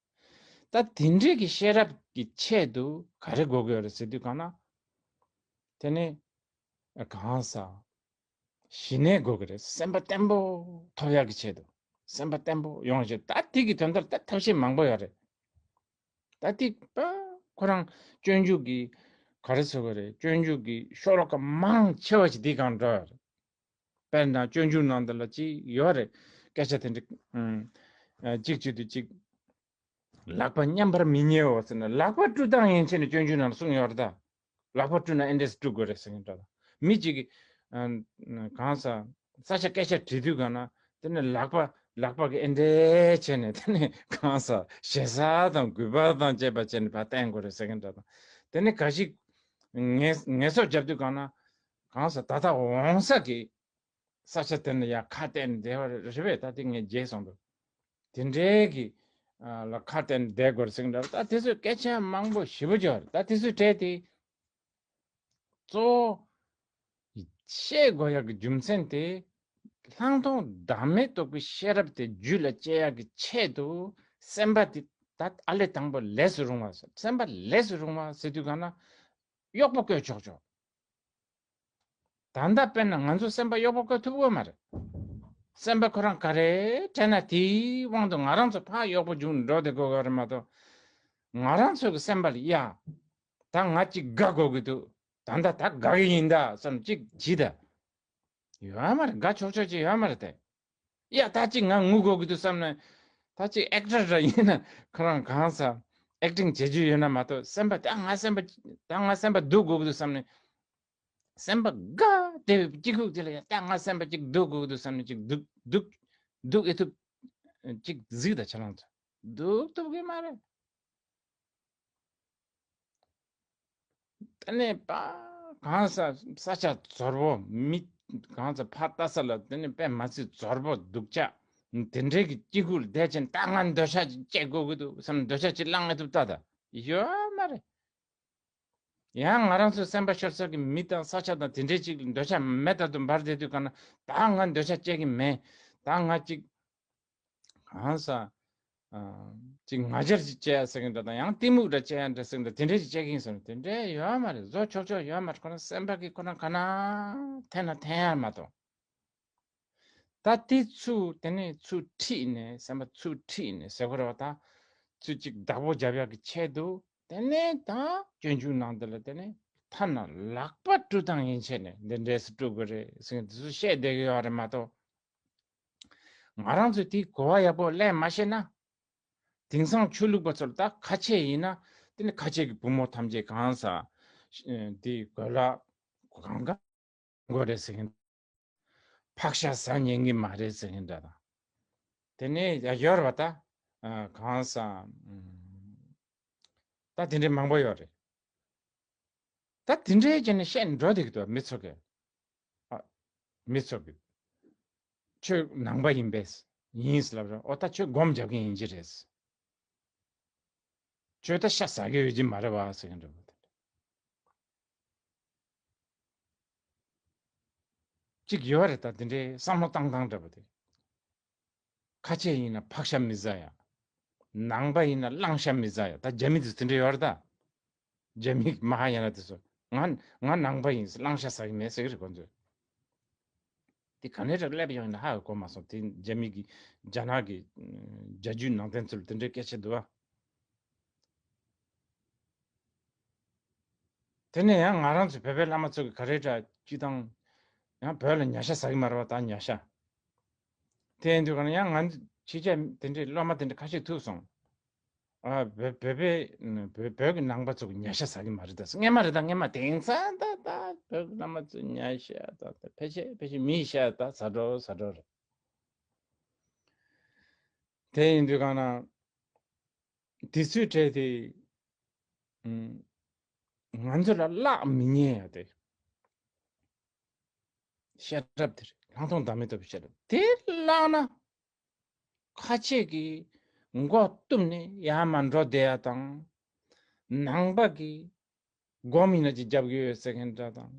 ད་དེ་འདྲའི་གི་ཤེས་རབ་ཀྱི་ཆེད་དུ་ག་རེ་དགོས་ཀྱི་ཡོད་རེད་ཟེར་དུས་གང་ན། དེ་ནི་གང་ཟག་ཞི་གནས་དགོས་ཀྱི་རེད། སེམས་པ་བརྟན་པོ་ཐོབ་ཡག་གི་ཆེད་དུ། སེམས་པ་བརྟན་པོ་ཡོང་ཞེས། ད་དེ་གི་དོན་དག་ད་ཐབས་ཤེས་མང་པོ་ཡོད་རེད། ད་དེ་པ་ཁོ་རང་སྤྱོད་འཇུག་གི་ག་རེ་ཟེར་དགོས་རེད། སྤྱོད་འཇུག་གི་ཤོ་ལོ་ཀ་མང་ཆེ་བ་ཞིག་དེའི་སྒང་འགྲོ་ཡོད་རེད། དཔེར་ན་སྤྱོད་འཇུག་ནང་དུ་ལ་ཅིག་ཡོད་རེད། སྐད་ཆ་དེ་འདྲ་ཨ་གཅིག་བྱེད་དུས་གཅིག་ལག་པ་མཉམ་པར་མི་ཉལ་བ་ཟེར་ནས། ལག་པ་བཀྲུ་སྟངས་ཡན་ཆད་ནས་སྤྱོད་འཇུག་ནང་ལ་གསུངས་ཡོད་རེད་ད། ལག་པ་བཀྲུ་ན་ཨེ་འདྲས་བཀྲུ་དགོས་རེད་ཟེར་མཁན་འདྲ་ད། མི་གཅིག་གིས་ཨ་གང་ཟག་ས་ཆ་སྐད་ཆ་དྲིས་དུས་སྒང་ན་དེ་ནས་ལག་པ་ལག་པ་གིས་ཨེ་འདྲས་བྱས་ནས། དེ་ནས་གང་ཟག་ཞེ་ས་དང་གུས་པ་དང་བཅས་པ་བྱས་ནས་ཕར་བསྟན་དགོས་རེད་ཟེར་མཁན་འདྲ་ད། དེ་ནས་ག་ཞིག་ངལ་ངལ་གསོ་རྒྱབ་དུས་སྒང་ན་གང་ཟག་ད་ལྟ་འོང་ས་གི་ས་ཆ་དེ་ནས་ཡར་ཁ་གཏད་ནས་བསྡད་པ་རེད་པས། ད་དེ་ངས་བརྗེད་སོང་འདུག་དེ་འདྲའི་གི་ཨ་ལ་ཁ་གཏད་ནས་བསྡད་དགོས་རེད་ཟེར་གྱི་འདྲ། ད་དེ་ཚོས་སྐད་ཆ་མང་པོ་ཞེ་པོ་ཅིག་ཡོད་རེད། ད་དེ་ཚོའི་གྲས་དེ་གཙོ་བོ་བཤད་དགོས་ཡག་གི་རྒྱུ་མཚན་དེ། ལྷག་མཐོང་བདག་མེད་རྟོགས་པའི་ཤེས་རབ་དེ་རྒྱུད་ལ་སྐྱེ་ཡག་གི་ཆེད་དུ་སེམས་པ་དེ་ད་ཨ་ལས་དང་པོ་ལས་སུ་རུང་བ་ཟེར། སེམས་པ་ལས་སུ་རུང་བ་ཟེར་དུས་སྒང་ན་གཡོག་པོ་བསྐོས་ཆོག་ཆོག་ད་ལྟ་དཔེར་ན་ང་ཚོ་སེམས་པ་གཡོག་པོ་བསྐོས་ཐུབ་ཀྱི་མ་རེད། སེམས་པ་ཁོ་རང་ག་རེ་དྲན་ན་དེའི་དབང་དུ་ང་རང་ཚོ་ཕར་གཡོག་པོ་བྱུང་འགྲོ་བསྡད་དགོས་ཀྱི་རེད་མ་གཏོགས། ང་རང་ཚོ་གི་སེམས་པ་ལ་ཡ། ད་ང་གཅིག་དགའ་དགོས་ཀྱི་འདུག་ད་ལྟ་ད་དགའ་གི་ཡིན་ད་བསམ་གཅིག་བྱེད་ད། ཡོད་མ་རེད། དགའ་ཆོག་ཆོག་ཅིག་ཡོད་མ་རེད་དེ། ཡ་ད་ཅིག་ང་ངུ་དགོས་ཀྱི་འདུག་བསམ་ནས། ད་ཅིག་ཨེག་ཊར་འདྲ་ཡིན་ན་ཁོ་རང་གང་ཟག་ཨེག་ཊིང་བྱེད་རྒྱུ་ཡོད་ན་མ་གཏོགས། སེམས་པ་ད་ང་སེམས་པ་ད་ང་སེམས་པ་སྡུག་དགོས་ཀྱི་འདུག་བསམ་ནས། སེམས་པ་དགའ་བདེ་བའི་སྐྱིད་ཁུག་དེ་ལ་ཡ་ད་ང་སེམས་པ་ཅིག་སྡུག་དགོས་ཀྱི་འདུག་བསམ་ནས་ཅིག་སྡུག་སྡུག་སྡུག་ཨེ་ཐུབ། ཅིག་གཟིགས་དང་ཁྱེད་རང་ཚོ། སྡུག་ཐུབ་ཀྱི་མ་རེད། དེ་ནས་པ་གང་ཟག་ས་ཆ་འཛོལ་པོ། མི་གང་ཟག་ཕར་ལྟ་ས་ལ་དེ་ནས་དཔེ་མ་སྲིད་འཛོལ་པོ་སྡུག་ཅག་དེ་འདྲའི་གི་སྐྱིད་ཁུག་ལ་བསྡད་ཕྱིན། ད་ང་འདོད་ཆགས་ཅིག་སྐྱེ་དགོས་ཀྱི་འདུག་བསམ། འདོད་ཆགས་ཅིག་བསླངས་ཐུབ་ད་ད་ཡོད་མ་རེད། ཡང་ང་རང་ཚོའི་སེམས་པ་ཤོར་ས་གི་མི་དང་ས་ཆ་དང་དེ་འདྲའི་ཅིག་འདོད་ཆགས་མེ་ལྟར་དུ་འབར་བསྡད་དུས་སྒང་ན། ད་ང་འདོད་ཆགས་སྐྱེ་གི་མེད། ད་ང་ཅིག་གང་ཟག་ཨ་ཅིག་ང་རྒྱལ་ཅིག་སྐྱེ་ཡ་ཟེར་གི་འདྲ་དང་། ཡང་གཏི་མུག་འདྲ་སྐྱེ་ཡ་འདྲ་ཟེར་གི་འདྲ། དེ་འདྲའི་ཅིག་སྐྱེ་གི་ཡིན་ཟེར་ན་དེ་འདྲའི་ཡོད་མ་རེད། བཟོ་ཆོག་ཆོག་ཡོད་མ་རེད། ཁོ་རང་སེམས་པ་གི་ཁོ་རང་ག་ན་འཐེན་ན་འཐེན་ཡ་མ་གཏོགས། ད་དེ་ཚུར་དེ་ནས་ཚུར་ཁྲིད་ནས། སེམས་པ་ཚུར་ཁྲིད་ནས་ཟེར་དགོས་རེད་པ། ད་ཚུར་ཅིག་བདག་པོ་རྒྱབ་ཡག་གི་ཆེད་དུ། དེ་ནས་ད་སྤྱོད་འཇུག་ནང་དེ་ལ་དེ་ནས་ཐ་ན་ལག་པ་བཀྲུ་སྟངས་ཡན་ཆད་ནས་འདི་འདྲས་སུ་བཀྲུ་དགོས་རེད་ཟེར་ནས་དེ་ཚོ་བཤད་བསྡད་ཀྱི་ཡོད་རེད་མ་གཏོགས། ང་རང་ཚོས་དེའི་གོ་བ་ཡག་པོ་ལེན་མ་ཤེས་ན། དེང་སང་ཆོས་ལུགས་པ་ཚོར་ད་ཁ་ཆེ་ཡིན་ན་དེ་ནི་ཁ་ཆེ་གི་བུ་མོ་ཐམས་ཅད་གང་ཟག་དེའི་གོས་ལ་གང་ག་དགོས་རེད་ཟེར་མཁན། ཕག་ཤ་ཟ་ཉན་གི་མ་རེད་ཟེར་མཁན་འདྲ་དང་། དེ་ནས་ཡ་ཡོད་རེད་པ། ད་གང་ཟག་ད་དེ་འདྲའི་མང་པོ་ཡོད་རེད། ད་དེ་འདྲའི་བྱས་ནས་བཤད་ནས་འགྲོ་བསྡད་ཀྱི་འདུག་མི་ཚོ་གིས། ཨ། མི་ཚོ་གིས་ཁྱོད་ནང་པ་ཡིན་པས། ཡིན་ཟེར་ལབ་ར། ཨོ་ད་ཁྱོད་སྒོམ་རྒྱབ་མཁན་ཡིན་གྱི་རེད། ཁྱོད་ད་ཤ་ཟ་གི་ཡོད་ཀྱི་མ་རེད་པ་ཟེར་མཁན་འདྲ་པོ་དེ་འདྲ་གཅིག་ཡོད་རེད། ད་དེ་འདྲའི་བསམ་བློ་བཏང་སྟངས་འདྲ་པོ་དེ། ཁ་ཆེ་ཡིན་ན་ཕག་ཤ་མི་ཟ་ཡ། ནང་པ་ཡིན་ན་གླང་ཤ་མི་ཟ་ཡ། ད་རྒྱ་མི་དེ་དེ་འདྲ་ཡོད་རེད་ད། རྒྱ་མི་མ་ཧཱ་ཡ་ན་དེ་ཚོ། ང་ང་ནང་པ་ཡིན། གླང་ཤ་ཟ་གི་མེད་ཟེར་གི་རེད་ཁོ་ཚོས། དེ་ག་ནས་རེད་སླེབས་ཡོང་ཡིན་ན་ཧ་གོ་མ་སོང་། དེ་རྒྱ་མི་གི་རྒྱ་ནག་གི་རྒྱ་རྒྱུད་ནང་བསྟན་ཚོ་ལ་དེ་འདྲའི་སྐད་ཆ་འདུག་ཨ། དེ་ནས་ཡང་ང་རང་ཚོ་བོད་པའི་བླ་མ་ཚོ་གི་ག་རེ་འདྲ་སྤྱི་བཏང་ཡང་བོད་ལ་ཉ་ཤ་ཟ་གི་མ་རེད་པ། ད་ཉ་ཤ། དེ་ཡིན་དུས་ག་ན་ཡང་ང་ཕྱི་རྒྱལ་དེ་འདྲའི་སློབ་མ་དེ་འདྲ་ཁ་ཤས་ཐུག་སོང་། ཨ། བོད་བོད་པའི་བོད་བོད་ཀྱི་ནང་པ་ཚོ་གི་ཉ་ཤ་ཟ་གི་མ་རེད་ད། སྔན་མ་རེད་ད། སྔན་མ་དེང་སང་ད་ད་བོད་ཀྱི་བླ་མ་ཚོ་ཉ་ཤ་ད་ད་ཕལ་ཆེར་ཕལ་ཆེར་མིའི་ཤ་ད་ཟ་འགྲོ་ཟ་འགྲོ་རེད། དེ་ཡིན་དུས་ག་ན། དེ་ཚོའི་གྲས་དེ། ཨུམ། ང་ཚོ་ལ་བརླག་མི་ཉན་ཡ་དེ། ཤེས་རབ་དེ་རེད། ལྷག་མཐོང་བདག་མེད་རྟོགས་པའི་ཤེས་རབ་དེ་བརླག་ན། ཁ་ཆེ་གི་མགོ་བཏུམས་ནས་ཡར་མར་འགྲོ་བསྡད་ཡ་དང་། ནང་པ་གི་སྒོམ་ཡིན་ན་ཅིག་རྒྱབ་ཀྱི་ཡོད་ཟེར་མཁན་འདྲ་དང་།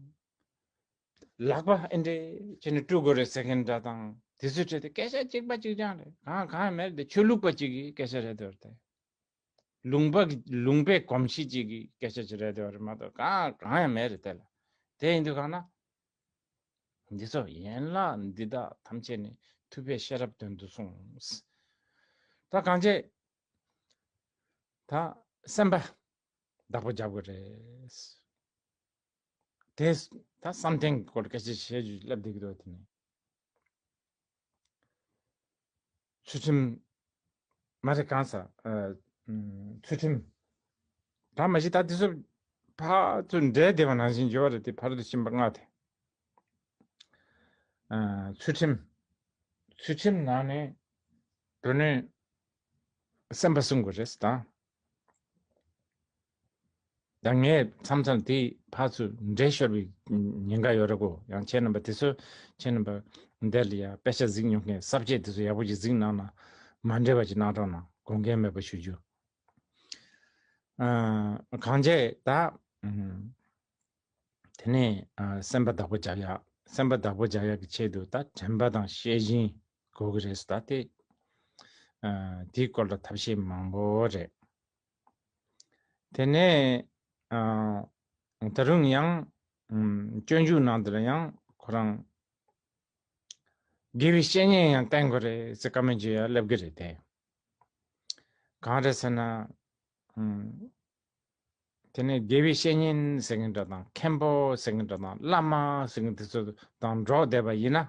ལག་པ་ཨེ་འདྲས་བྱས་ནས་བཀྲུ་དགོས་རེད་ཟེར་མཁན་འདྲ་དང་། དེ་ཚོའི་གྲས་དེ་སྐད་ཆ་གཅིག་པ་གཅིག་རྐྱང་རེད། གང་གང་ཡང་མེད་རེད་དེ། ཆོས་ལུགས་པ་གཅིག་གི་སྐད་ཆ་རེད་འདུག་རེད་དེ། ལུང་པ་གི་ལུང་པའི་གོམས་གཤིས་གཅིག་གི་སྐད་ཆ་གཅིག་རེད་འདུག་རེད་མ་གཏོགས་གང་གང་ཡང་མེད་རེད་དེ་ལ། དེ་ཡིན་དུས་གང་ན། འདི་ཚོ་ཡན་ལག་འདི་དག་ཐམས་ཅད་ནི་ ཐུབ་པའི་ཤེས་རབ་དོན་དུ་གསུངས། ད་གང་བྱས། ད་སེམས་པ་བདག་པོ་རྒྱབ་དགོས་རེད། དེ་ད་བསམ་གཏན་གྱི་སྐོར་སྐད་ཆ་བཤད་རྒྱུ་ལབ་བསྡད་ཀྱི་འདུག་དེ་ནས། ཚུལ་ཁྲིམས་མ་རེད་གང་ཟག་ཨ། ཚུལ་ཁྲིམས། ད་མ་གཞི་ད་དེ་ཚོ་ཕར་ཚུར་འབྲེལ་བསྡད་པ་ནང་བཞིན་ཡོད་རེད། དེ་ཕ་རོལ་ཏུ་ཕྱིན་པ་ལྔ་དེ། ཨ། ཚུལ་ཁྲིམས། ཚུལ་ཁྲིམས་ནང་ནས་དོན་ནས་སེམས་པ་བསྲུང་དགོས་རེད་ད། ད་ངས་མཚམས་མཚམས་དེ་ཕར་ཚུར་འདྲེས་ཤོར་བའི་ཉེན་ཁ་ཡོད་རེད་གོ། ཡང་ཁྱེད་རྣམ་པ་དེ་ཚོ་ཁྱེད་རྣམ་པ་འདིར་ཡ་དཔེ་ཆ་གཟིགས་མྱོང་མཁན་ས་བཅད་དེ་ཚོ་ཡག་པོ་ཅིག་གཟིགས་གནང་ན། མ་འདྲེས་པ་ཅིག་གནང་རོགས་གནང་། དགོངས་འགལ་མེད་པ་ཞུ་རྒྱུ། ཨ། གང་བྱས་ད། ཨ། དེ་ནས་ཨ། སེམས་པ་བདག་པོ་རྒྱག་ཡག་སེམས་པ་བདག་པོ་རྒྱག་ཡག་གི་ཆེད་དུ་ད་དྲན་པ་དང་ཤེས་བཞིན་དགོས་ཀྱི་རེད་ཟེར། ད་དེ་ཨ། དེའི་སྐོར་ལ་ཐབས་ཤེས་མང་པོ་རེད། དེ་ནས་ཨ། ད་རུང་ཡང་ཨ། སྤྱོད་འཇུག་ནང་དུ་ལ་ཡང་ཁོ་རང་དགེ་བའི་བཤེས་གཉེན་ཡང་བསྟེན་དགོས་རེད་ཟེར་བཀའ་མོལ་བྱེད་ཡག་སླེབས་ཀྱི་རེད་དེ། གང་རེད་ཟེར་ན། ཨ། དེ་ནས་དགེ་བའི་བཤེས་གཉེན་ཟེར་མཁན་འདྲ་དང་། མཁན་པོ་ཟེར་མཁན་འདྲ་དང་། བླ་མ་ཟེར་མཁན་དེ་ཚོ་དང་འགྲོགས་བསྡད་པ་ཡིན་ན།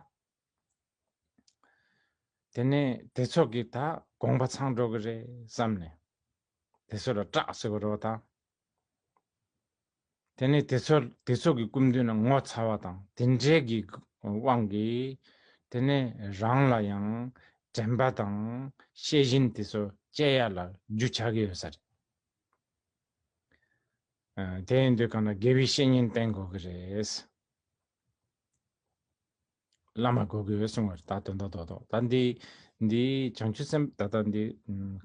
དེ་ནས་དེ་ཚོ་གི་ད་དགོངས་པ་ཚང་འགྲོ་གི་རེད་བསམ་ནས། དེ་ཚོ་ལ་སྐྲག་ཟེར་བ་རེད་པ་ད། དེ་ནས་དེ་ཚོ་དེ་ཚོ་གི་སྐུ་མདུན་ན་ངོ་ཚ་བ་དང་དེ་འདྲའི་གི་དབང་གིས། དེ་ནས་རང་ལ་ཡང་དྲན་པ་དང་ཤེས་བཞིན་དེ་ཚོ་སྐྱེ་ཡག་ལ་རྒྱུ་ཆགས་ཀྱི་ཡོད་ས་རེད། ཨ། དེ་ཡིན་དུས་གང་ལ་དགེ་བའི་བཤེས་གཉེན་བསྟེན་དགོས་ཀྱི་རེད། བླ་མ་དགོས་ཀྱི་ཡོད་གསུང་བ་རེད། ད་དོན་དག་རྡོག་རྡོག་ད་འདི་འདི་བྱང་ཆུབ་སེམས། ད་ལྟ་འདི་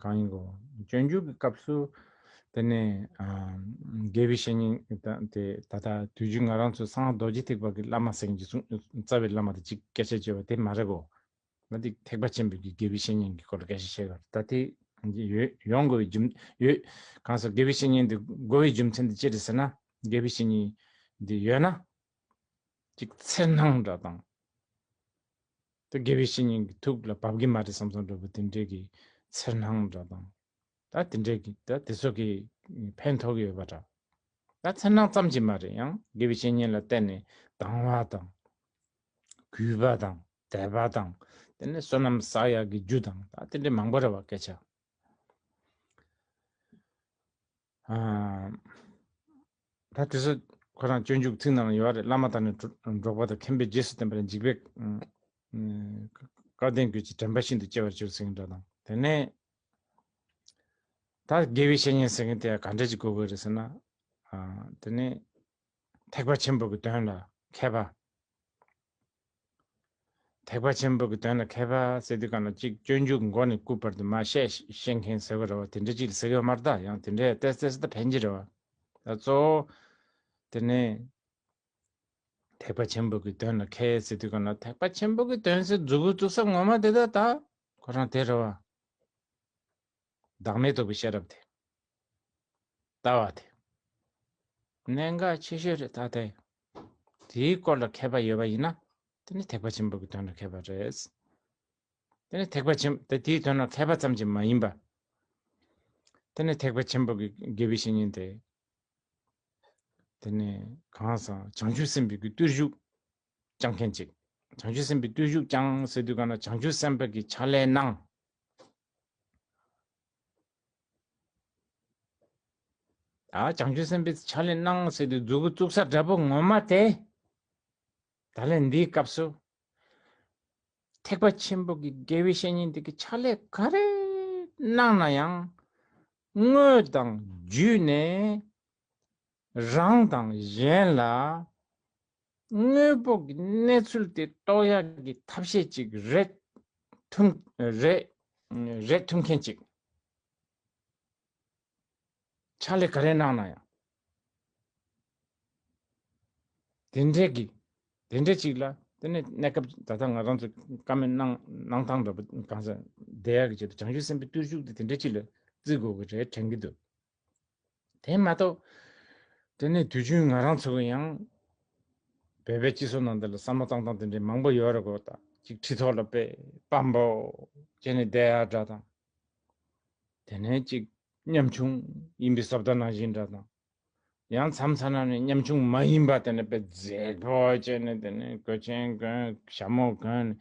གང་ཡིན་གོ། སྤྱོད་འཇུག་གི་སྐབས་སུ་དེ་ནས་ཨ། དགེ་བའི་བཤེས་གཉེན་ད་དེ་ད་ལྟ་དུས་རྒྱུན་ང་རང་ཚོ་གསང་སྔགས་རྡོ་རྗེ་ཐེག་པ་གི་བླ་མ་ཟེར་མཁན་གྱི་གསུང་། རྩ་བའི་བླ་མ་དེ་གཅིག་སྐད་ཆ་བརྗོད་པ་དེ་མ་རེད་གོ། ང་འདི་ཐེག་པ་ཆེན་པོའི་གི་དགེ་བའི་བཤེས་གཉེན་གྱི་སྐོར་ལ་སྐད་ཆ་བཤད་ག་རེད། ད་དེ་ཡོད་ཡོང་དགོས་པའི་རྒྱུ་ཡོད། གང་ཟག་དགེ་བའི་བཤེས་གཉེན་དེ་དགོས་པའི་རྒྱུ་མཚན་དེ་ཅི་རེད་ཟེར་ན། དགེ་བའི་བཤེས་གཉེན་དེ་ཡོད་ན། ཅིག་འཚེར་སྣང་འདྲ་དང་། དེ་དགེ་བའི་བཤེས་གཉེན་གྱི་ཐུགས་ལ་བབ་ཀྱི་མ་རེད་བསམ་བསམ་འདྲ་པོ་དེ་འདྲའི་གི་འཚེར་སྣང་འདྲ་དང་། ད་དེ་འདྲའི་གི་ད་དེ་ཚོ་གི་ཕན་ཐོགས་ཀྱི་ཡོད་པ་འདྲ། ད་འཚེར་སྣང་ཙམ་གྱིས་མ་རེད། ཡང་དགེ་བའི་བཤེས་གཉེན་ལ་བརྟེན་ནས་དང་བ་དང་། གུས་པ་དང་དད་པ་དང་། དེ་ནས་བསོད་ནམས་བསགས་ཡག་གི་རྒྱུ་དང་། ད་དེ་འདྲའི་མང་པོ་རེད་པ་སྐད་ཆ། ཨ། ད་དེ་ཚོ་ཁོ་རང་སྤྱོད་འཇུག་ཚིག་ནང་ལ་ཡོད་རེད། བླ་མ་དང་ནི་འགྲོགས་པ་དང་། མཁྱེན་པས་རྗེས་སུ་བསྟན་པ་ལ་འཇིགས་པས། ཨ། སྐལ་ལྡན་ཀུན་གྱི་དྲན་པ་ཤིན་ཏུ་སྐྱེ་བར་འགྱུར་ཟེར་མཁན་འདྲ་དང་། དེ་ནས་ད་དགེ་བའི་བཤེས་གཉེན་ཟེར་མཁན་དེ་ག་འདྲ་ཅིག་དགོས་དགོས་རེད་ཟེར་ན། ཨ། དེ་ནས་ཐེག་པ་ཆེན་པོ་གི་དོན་ལ་མཁས་པ། ཐེག་པ་ཆེན་པོ་གི་དོན་ལ་མཁས་པ་ཟེར་དུས་གང་ལ་ཅིག་སྤྱོད་འཇུག་མགོ་ནས་སྐུ་བར་དུ་མར་བཤད་ཤེས་མཁན་ཟེར་བ་རེད་པ། དེ་འདྲ་ཅིག་ལ་ཟེར་གི་ཡོད་མ་རེད། ད་ཡང་དེ་འདྲའི་ཏོག་ཙམ་ད་ཕན་གྱི་རེད་པ། ད་གཙོ་བོ་དེ་ནས་ཐེག་པ་ཆེན་པོ་གི་དོན་ལ་མཁས་ཟེར་དུས་གང་ལ། ཐེག་པ་ཆེན་པོ་གི་དོན་ཟེར་མཛུབ་གུ་བཙུགས་ས་ངོ་མ་དེ་ད་ད་ཁོ་རང་དེ་རེད་པ། བདག་མེད་རྟོགས་པའི་ཤེས་རབ་དེ། ལྟ་བ་དེ་གནད་འགག་ཆེ་ཤོས་རེད། ད་དེ་དེའི་སྐོར་ལ་མཁས་པ་ཡོད་པ་ཡིན་ན། དེ་ནི་ཐེག་པ་ཆེན་པོ་གི་དོན་ལ་མཁས་པ་རེད། དེ་ནི་ཐེག་པ་ཆེན་དེ་དེའི་དོན་ལ་མཁས་པ་ཙམ་གྱིས་མ་ཡིན་པ། དེ་ནི་ཐེག་པ་ཆེན་པོ་གི་དགེ་བའི་བཤེས་གཉེན་དེ། དེ་ནི་གང་ཟག་བྱང་ཆུབ་སེམས་དཔའི་གི་བརྟུལ་ཞུགས་བསྐྱང་མཁན་ཅིག་བྱང་ཆུབ་སེམས་དཔའི་བརྟུལ་ཞུགས་བསྐྱང་ཟེར་དུས་གང་ལ་བྱང་ཆུབ་སེམས་དཔའ་གི་ཕྱག་ལས་གནང་། ད་བྱང་ཆུབ་སེམས་དཔའི་ཕྱག་ལས་གནང་ཟེར་དུས་མཛུབ་གུ་བཙུགས་ས་འདྲ་པོ་ངོ་མ་དེ། ད་ལན་འདིའི་སྐབས་སུ་ཐེག་པ་ཆེན་པོ་གི་དགེ་བའི་བཤེས་གཉེན་དེ་གི་ཕྱག་ལས་ག་རེ་གནང་ན་ཡང་དངོས་དང་བརྒྱུད་ནས་རང་དང་གཞན་ལ་དངོས་པོ་གི་གནས་ཚུལ་དེ་རྟོགས་ཡག་གི་ཐབས་ཤེས་ཅིག་རེད་ཐུབ་རེད་རེད་ཐུབ་མཁན་ཅིག་ཕྱག་ལས་ག་རེ་གནང་ན་ཡང་། དེ་འདྲས་ཀྱི། དེ་འདྲས་ཅིག་ལ་དེ་ནས་གནས་སྐབས་ད་ལྟ་ང་རང་ཚོ་བཀའ་མོལ་གནང་གནང་སྟངས་འདྲ་པོ་གང་ཟག་བསྡད་ཡག་གི་ཆེད་དུ་བྱང་ཆུབ་སེམས་དཔའི་བརྟུལ་ཞུགས་དེ་དེ་འདྲས་ཅིག་ལ་བརྩི་དགོས་ཀྱི་རེད་དྲན་གྱི་འདུག་དེ་མ་གཏོགས། དེ་ནས་དུས་རྒྱུན་ང་རང་ཚོ་གི་ཡང་བོད་པའི་སྤྱི་ཚོགས་ནང་འདི་ལ་བསམ་བློ་བཏང་སྟངས་དེ་འདྲས་མང་པོ་ཡོད་རེད་གོ། ད་ ཅིག་ཁྲི་ཐོག་ལ་དཔེ་དཔའ་བོ་བྱས་ནས་བསྡད་ཡ་འདྲ་དང་། དེ་ནས་ཅིག་ཉམ་ཆུང་ཡིན་པའི་བཟོ་ལྟ་ནང་བཞིན་འདྲ་དང་། ཡང་མཚམས་མཚམས་ནང་ནས་ཉམ་ཆུང་མ་ཡིན་པ་དེ་ནས་དཔེ་མཛེས་པོ་བྱས་ནས། དེ་ནས་གོས་ཆེན་གོན། ཞྭ་མོ་གོན།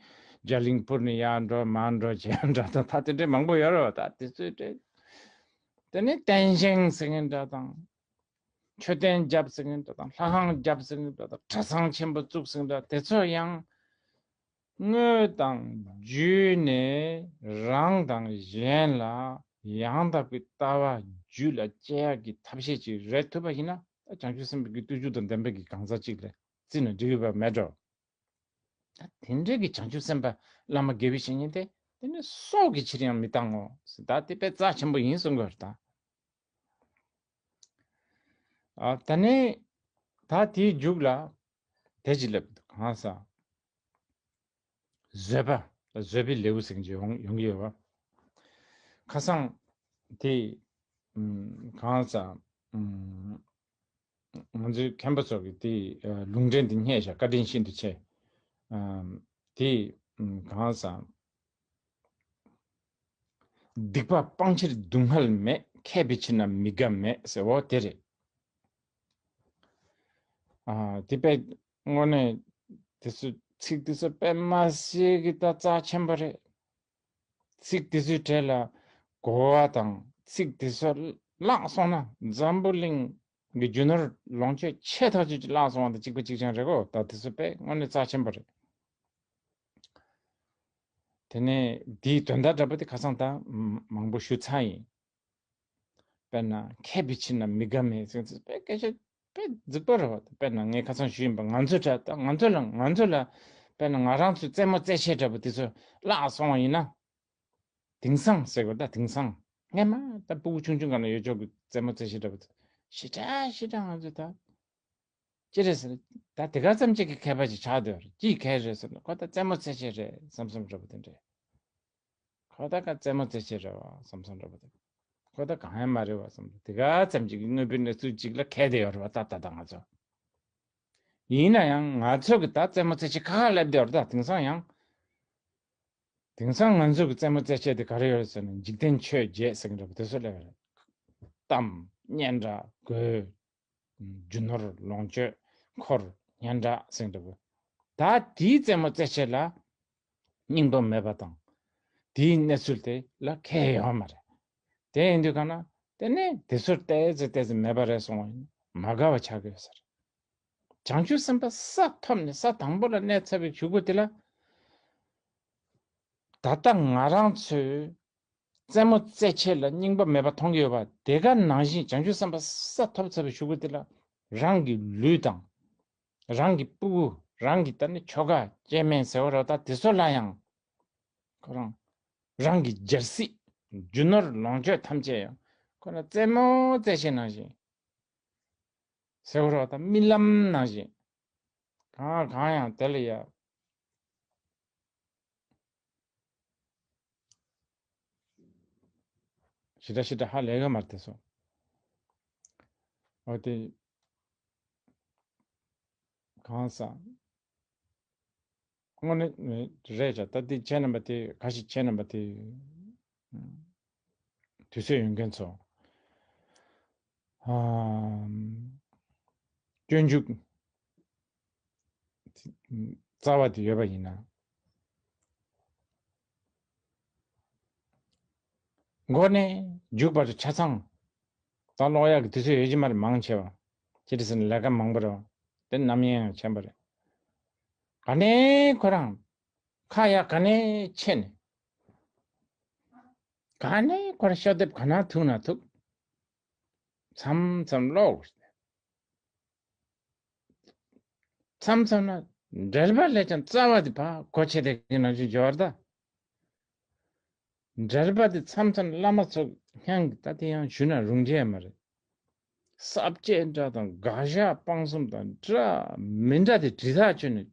རྒྱ་གླིང་སྤུར་ནས་ཡར་འགྲོ་མར་འགྲོ་བྱས་འདྲ་དང་། ད་དེ་འདྲའི་མང་པོ་ཡོད་རེད་བ། ད་དེ་ཚོའི་གྲས། དེ་ནས་རྟེན་བཞེངས་ཟེར་མཁན་འདྲ་དང་། མཆོད་རྟེན་བརྒྱབ་ཟེར་མཁན་འདྲ་དང་། ལྷ་ཁང་བརྒྱབ་ཟེར་མཁན་འདྲ་དང་། གྲྭ་ཚང་ཆེན་པོ་བཙུགས་ཟེར་མཁན་འདྲ། དེ་ཚོ་ཡང་དངོས་དང་བརྒྱུད་ནས་རང་དང་གཞན་ལ་ཡང་དག་པའི་ལྟ་བ་རྒྱུད་ལ་སྐྱེ་ཡག་གི་ཐབས་ཤེས་ཅིག་རེད་ཐུབ་པ་ཡིན་ན། ད་བྱང་ཆུབ་སེམས་དཔའི་གི་བརྟུལ་ཞུགས་དང་ལྡན་པའི་གི་གང་ཟག་ཅིག་ལ་བརྩིས་ན་འགྲིག་ཡོད་པ་མེད་འགྲོ། ད་དེ་འདྲའི་གི་བྱང་ཆུབ་སེམས་དཔའ་བླ་མ་དགེ་བའི་བཤེས་གཉེན་དེ་དེ་ནི་སྲོག་གི་ཕྱིར་ཡང་མི་བཏང་ངོ་། ད་དེ་དཔེ་རྩ་ཆེན་པོ་ཡིན་གསུང་གི་ཡོད་རེད་ད། ཨ། ད་ནི་ད་དེའི་མཇུག་ལ་དེ་ཅི་ལབ་འདུག་གང་ཟག་བཟོད་པ། བཟོད་པའི་ལེའུ་ཟེར་གྱི་ཡོང་ཡོང་གི་ཡོད་པ། ཁ་སང་དེ་ཨམ་གང་ཟག་ཨམ་ང་ཚོའི་མཁན་པོ་ཚོ་གིས་དེ་ཨ་ལུང་འདྲེན་དེ་རྙེད་བཞག་བཀའ་དྲིན་ཤིན་ཏུ་ཆེ། ཨམ་དེ་ཨམ་གང་ཟག་སྡིག་པ་སྤང་ཕྱིར་སྡུག་བསྔལ་མེད། མཁས་པའི་ཕྱིར་ན་མི་དགའ་མེད་ཟེར་བ་དེ་རེད། ཨ། དེ་དཔེ་དངོས་གནས་དེ་ཚོ་ཚིག་དེ་ཚོ་དཔེ་མ་སྲིད་ཀྱི་ད་རྩ་ཆེན་པོ་རེད། ཚིག་དེ་ཚོའི་གྲས་ལ་གོ་བ་དང་ཚིག་དེ་ཚོ་བརླག་སོང་ན་འཛམ་བུ་གླིང་གི་རྒྱུ་ནོར་ལོངས་སྤྱོད་ཆེ་ཐག་ཆོད་ཅིག་བརླག་སོང་བ་དང་གཅིག་པ་གཅིག་རྐྱང་རེད་གོ། ད་དེ་ཚོ་དཔེ་དངོས་གནས་རྩ་ཆེན་པོ་རེད། དེ་ནས་དེའི་དོན་དག་འདྲ་པོ་དེ་ཁ་སང་ད་མང་པོ་ཞུ་ཚར་ཡིན། དཔེར་ན་མཁས་པའི་ཕྱིར་ན་མི་དགའ་མེད་ཟེར་ཚེ་དཔེ་སྐད་ཆ་དཔེ་རྫིག་པོ་རེད་བ། དཔེར་ན་ངས་ཁ་སང་ཞུས་ཡིན་པ། ང་ཚོ་འདྲ་ད་ང་ཚོ་ལ་ང་ཚོ་ལ་དཔེར་ན་ང་རང་ཚོའི་རྩེད་མོ་རྩེད་ཆས་འདྲ་པོ་དེ་ཚོ་བརླག་སོང་བ་ཡིན་ན། དེང་སང་ཟེར་དགོས་ད། དེང་སང་སྔས་མ་ད་ཕྲུ་གུ་ཆུང་ཆུང་སྒང་ལ་ཡོད་ཆོག་གི་རྩེད་མོ་རྩེད་ཆས་འདྲ་པོ་དེ་ཞེ་དྲག་ཞེ་དྲག་ང་ཚོ་ད། ཅི་རེད་ཟེར་ན། ད་དེ་ག་ཙམ་ཅིག་གི་མཁས་པ་ཅིག་ཆགས་བསྡད་ཡོད་རེད། ཅིའི་མཁས་རེད་ཟེར་ན། ཁོ་ད་རྩེད་མོ་རྩེད་ཆས་རེད་བསམ་བསམ་འདྲ་པོ་དེ་འདྲས། ཁོ་ད་ག་རྩེད་མོ་རྩེད་ཆས་རེད་བ་བསམ་བསམ་འདྲ་པོ་དེ། ཁོ་ད་གང་ཡང་མ་རེད་བ་བསམ། དེ་ག་ཙམ་ཅིག་གི་དངོས་པོའི་གནས་ཚུལ་ཅིག་ལ་མཁས་བསྡད་ཡོད་རེད་བ་ད་ད་ད་ང་ཚོ། ཡིན་ན་ཡང་ང་ཚོ་གི་ད་རྩེད་མོ་རྩེད་ཆས་ཁ་ཁ་སླེབས་བསྡད་ཡོད་རེད་ད། དེང་སང་ཡང་། དེང་སང་ང་ཚོ་གི་རྩེད་མོ་རྩེད་ཆས་དེ་ག་རེ་ཡོད་རེད་ཟེར་ན། འཇིག་རྟེན་ཆོས་བརྒྱད་ཟེར་གི་འདྲ་པོ་དེ་ཚོ་སླེབས་ཡོད་རེད། གཏམ། སྙན་གྲགས། གོས། རྒྱུ་ནོར་ལོངས་སྤྱོད། འཁོར། སྙན་གྲགས་ཟེར་འདྲ་པོ། ད་དེའི་རྩེད་མོ་རྩེད་ཆས་ལ་སྙིང་པོ་མེད་པ་དང་། དེའི་གནས་ཚུལ་དེ་ལ་མཁས་ཡོད་མ་རེད། དེ་ཡིན་དུས་ག་ན་དེ་ནས་དེ་ཚོར་ཏོག་ཙམ་ཏོག་ཙམ་མེད་པ་རེད་སོང་བ་ཡིན་ན་མ་དགའ་བ་ཆགས་ཀྱི་ཡོད་ས་རེད། བྱང་ཆུབ་སེམས་དཔའ་ས་ཐོབ་ནས་ས་དང་པོ་ལ་གནས་ཚར་བའི་གཞུག་གུ་དེ་ལ། ད་ལྟ་ང་རང་ཚོས་རྩེད་མོ་རྩེད་ཆས་ལ་སྙིང་པོ་མེད་པ་མཐོང་གི་ཡོད་པ་དེ་ག་ནང་བཞིན། བྱང་ཆུབ་སེམས་དཔའ་ས་ཐོབ་ཚར་བའི་གཞུག་གུ་དེ་ལ་རང་གི་ལུས་དང་། རང་གི་སྤུ་གུ། རང་གི་ད་ནི་ཁྱོ་ག་སྐྱེ་དམན་ཟེར་བ་རེད་ད། དེ་ཚོ་ལ་ཡང་ཁོ་རང་རང་གི་རྒྱལ་སྲིད། རྒྱུ་ནོར་ལོངས་སྤྱོད་ཐམས་ཅད་ཡང་ཁོ་ན་རྩེད་མོ་རྩེད་ཆས་ནང་བཞིན་ཟེར་བ་རེད་ད། རྨི་ལམ་ནང་བཞིན། གང་གང་ཡང་དེ་ལ་ཡ། ཞེ་དྲག་ཞེ་དྲག་ཧ་ལས་ཀ་མ་རེད་དེ་ཚོ། འོ་དེ་གང་ཟག་དངོས་གནས་རེད་ཅག་ད་དེ་ཁྱེད་རྣམ་པ་དེ་ག་ཞིག་ཁྱེད་རྣམ་པ་དེ་དུས་ཚོད་ཡོད་མཁན་ཚོ། ཨ། སྤྱོད་འཇུག་རྩ་བ་དེ་ཡོད་པ་ཡིན་ན། མགོ་ནས་མཇུག་བར་དུ་ཆ་ཚང་ད་ཀློག་ཡག་གི་དུས་ཚོད་ཡོད་ཀྱི་མ་རེད། མང་ཆེ་བ་ཅི་སྟེ་ཟེར་ན་ལས་ཀ་མང་པོ་རེད་བ། དེ་ནམ་ཡིན་ཡང་ཆེན་པོ་རེད། ག་ནས་ཁོ་རང་ཁ་ཡག་ག་ནས་ཕྱེ་ནས། ག་ནས་ཁོ་རང་ཤོག་ལྡེབ་ག་ན་ཐུག་ན་ཐུག་མཚམས་མཚམས་ཀློག་མཚམས་མཚམས་ན་འགྲེལ་པ་ལས་ཀྱང་རྩ་བ་དེ་ཕར་གོ་ཆེ་དེ་གི་ནང་བཞིན་འབྱོར་ད། འགྲེལ་པ་དེ་མཚམས་མཚམས་བླ་མ་ཚོ་སྙིང་གི་ད་དེ་ཡང་ཞུ་ན་རུང་རྒྱུ་མ་རེད། ས་བཅད་འདྲ་དང་དགག་བཞག་སྤང་གསུམ་དང་འདྲ་མི་འདྲ་དེ་དྲི་ཐག་ཆོད་ནས་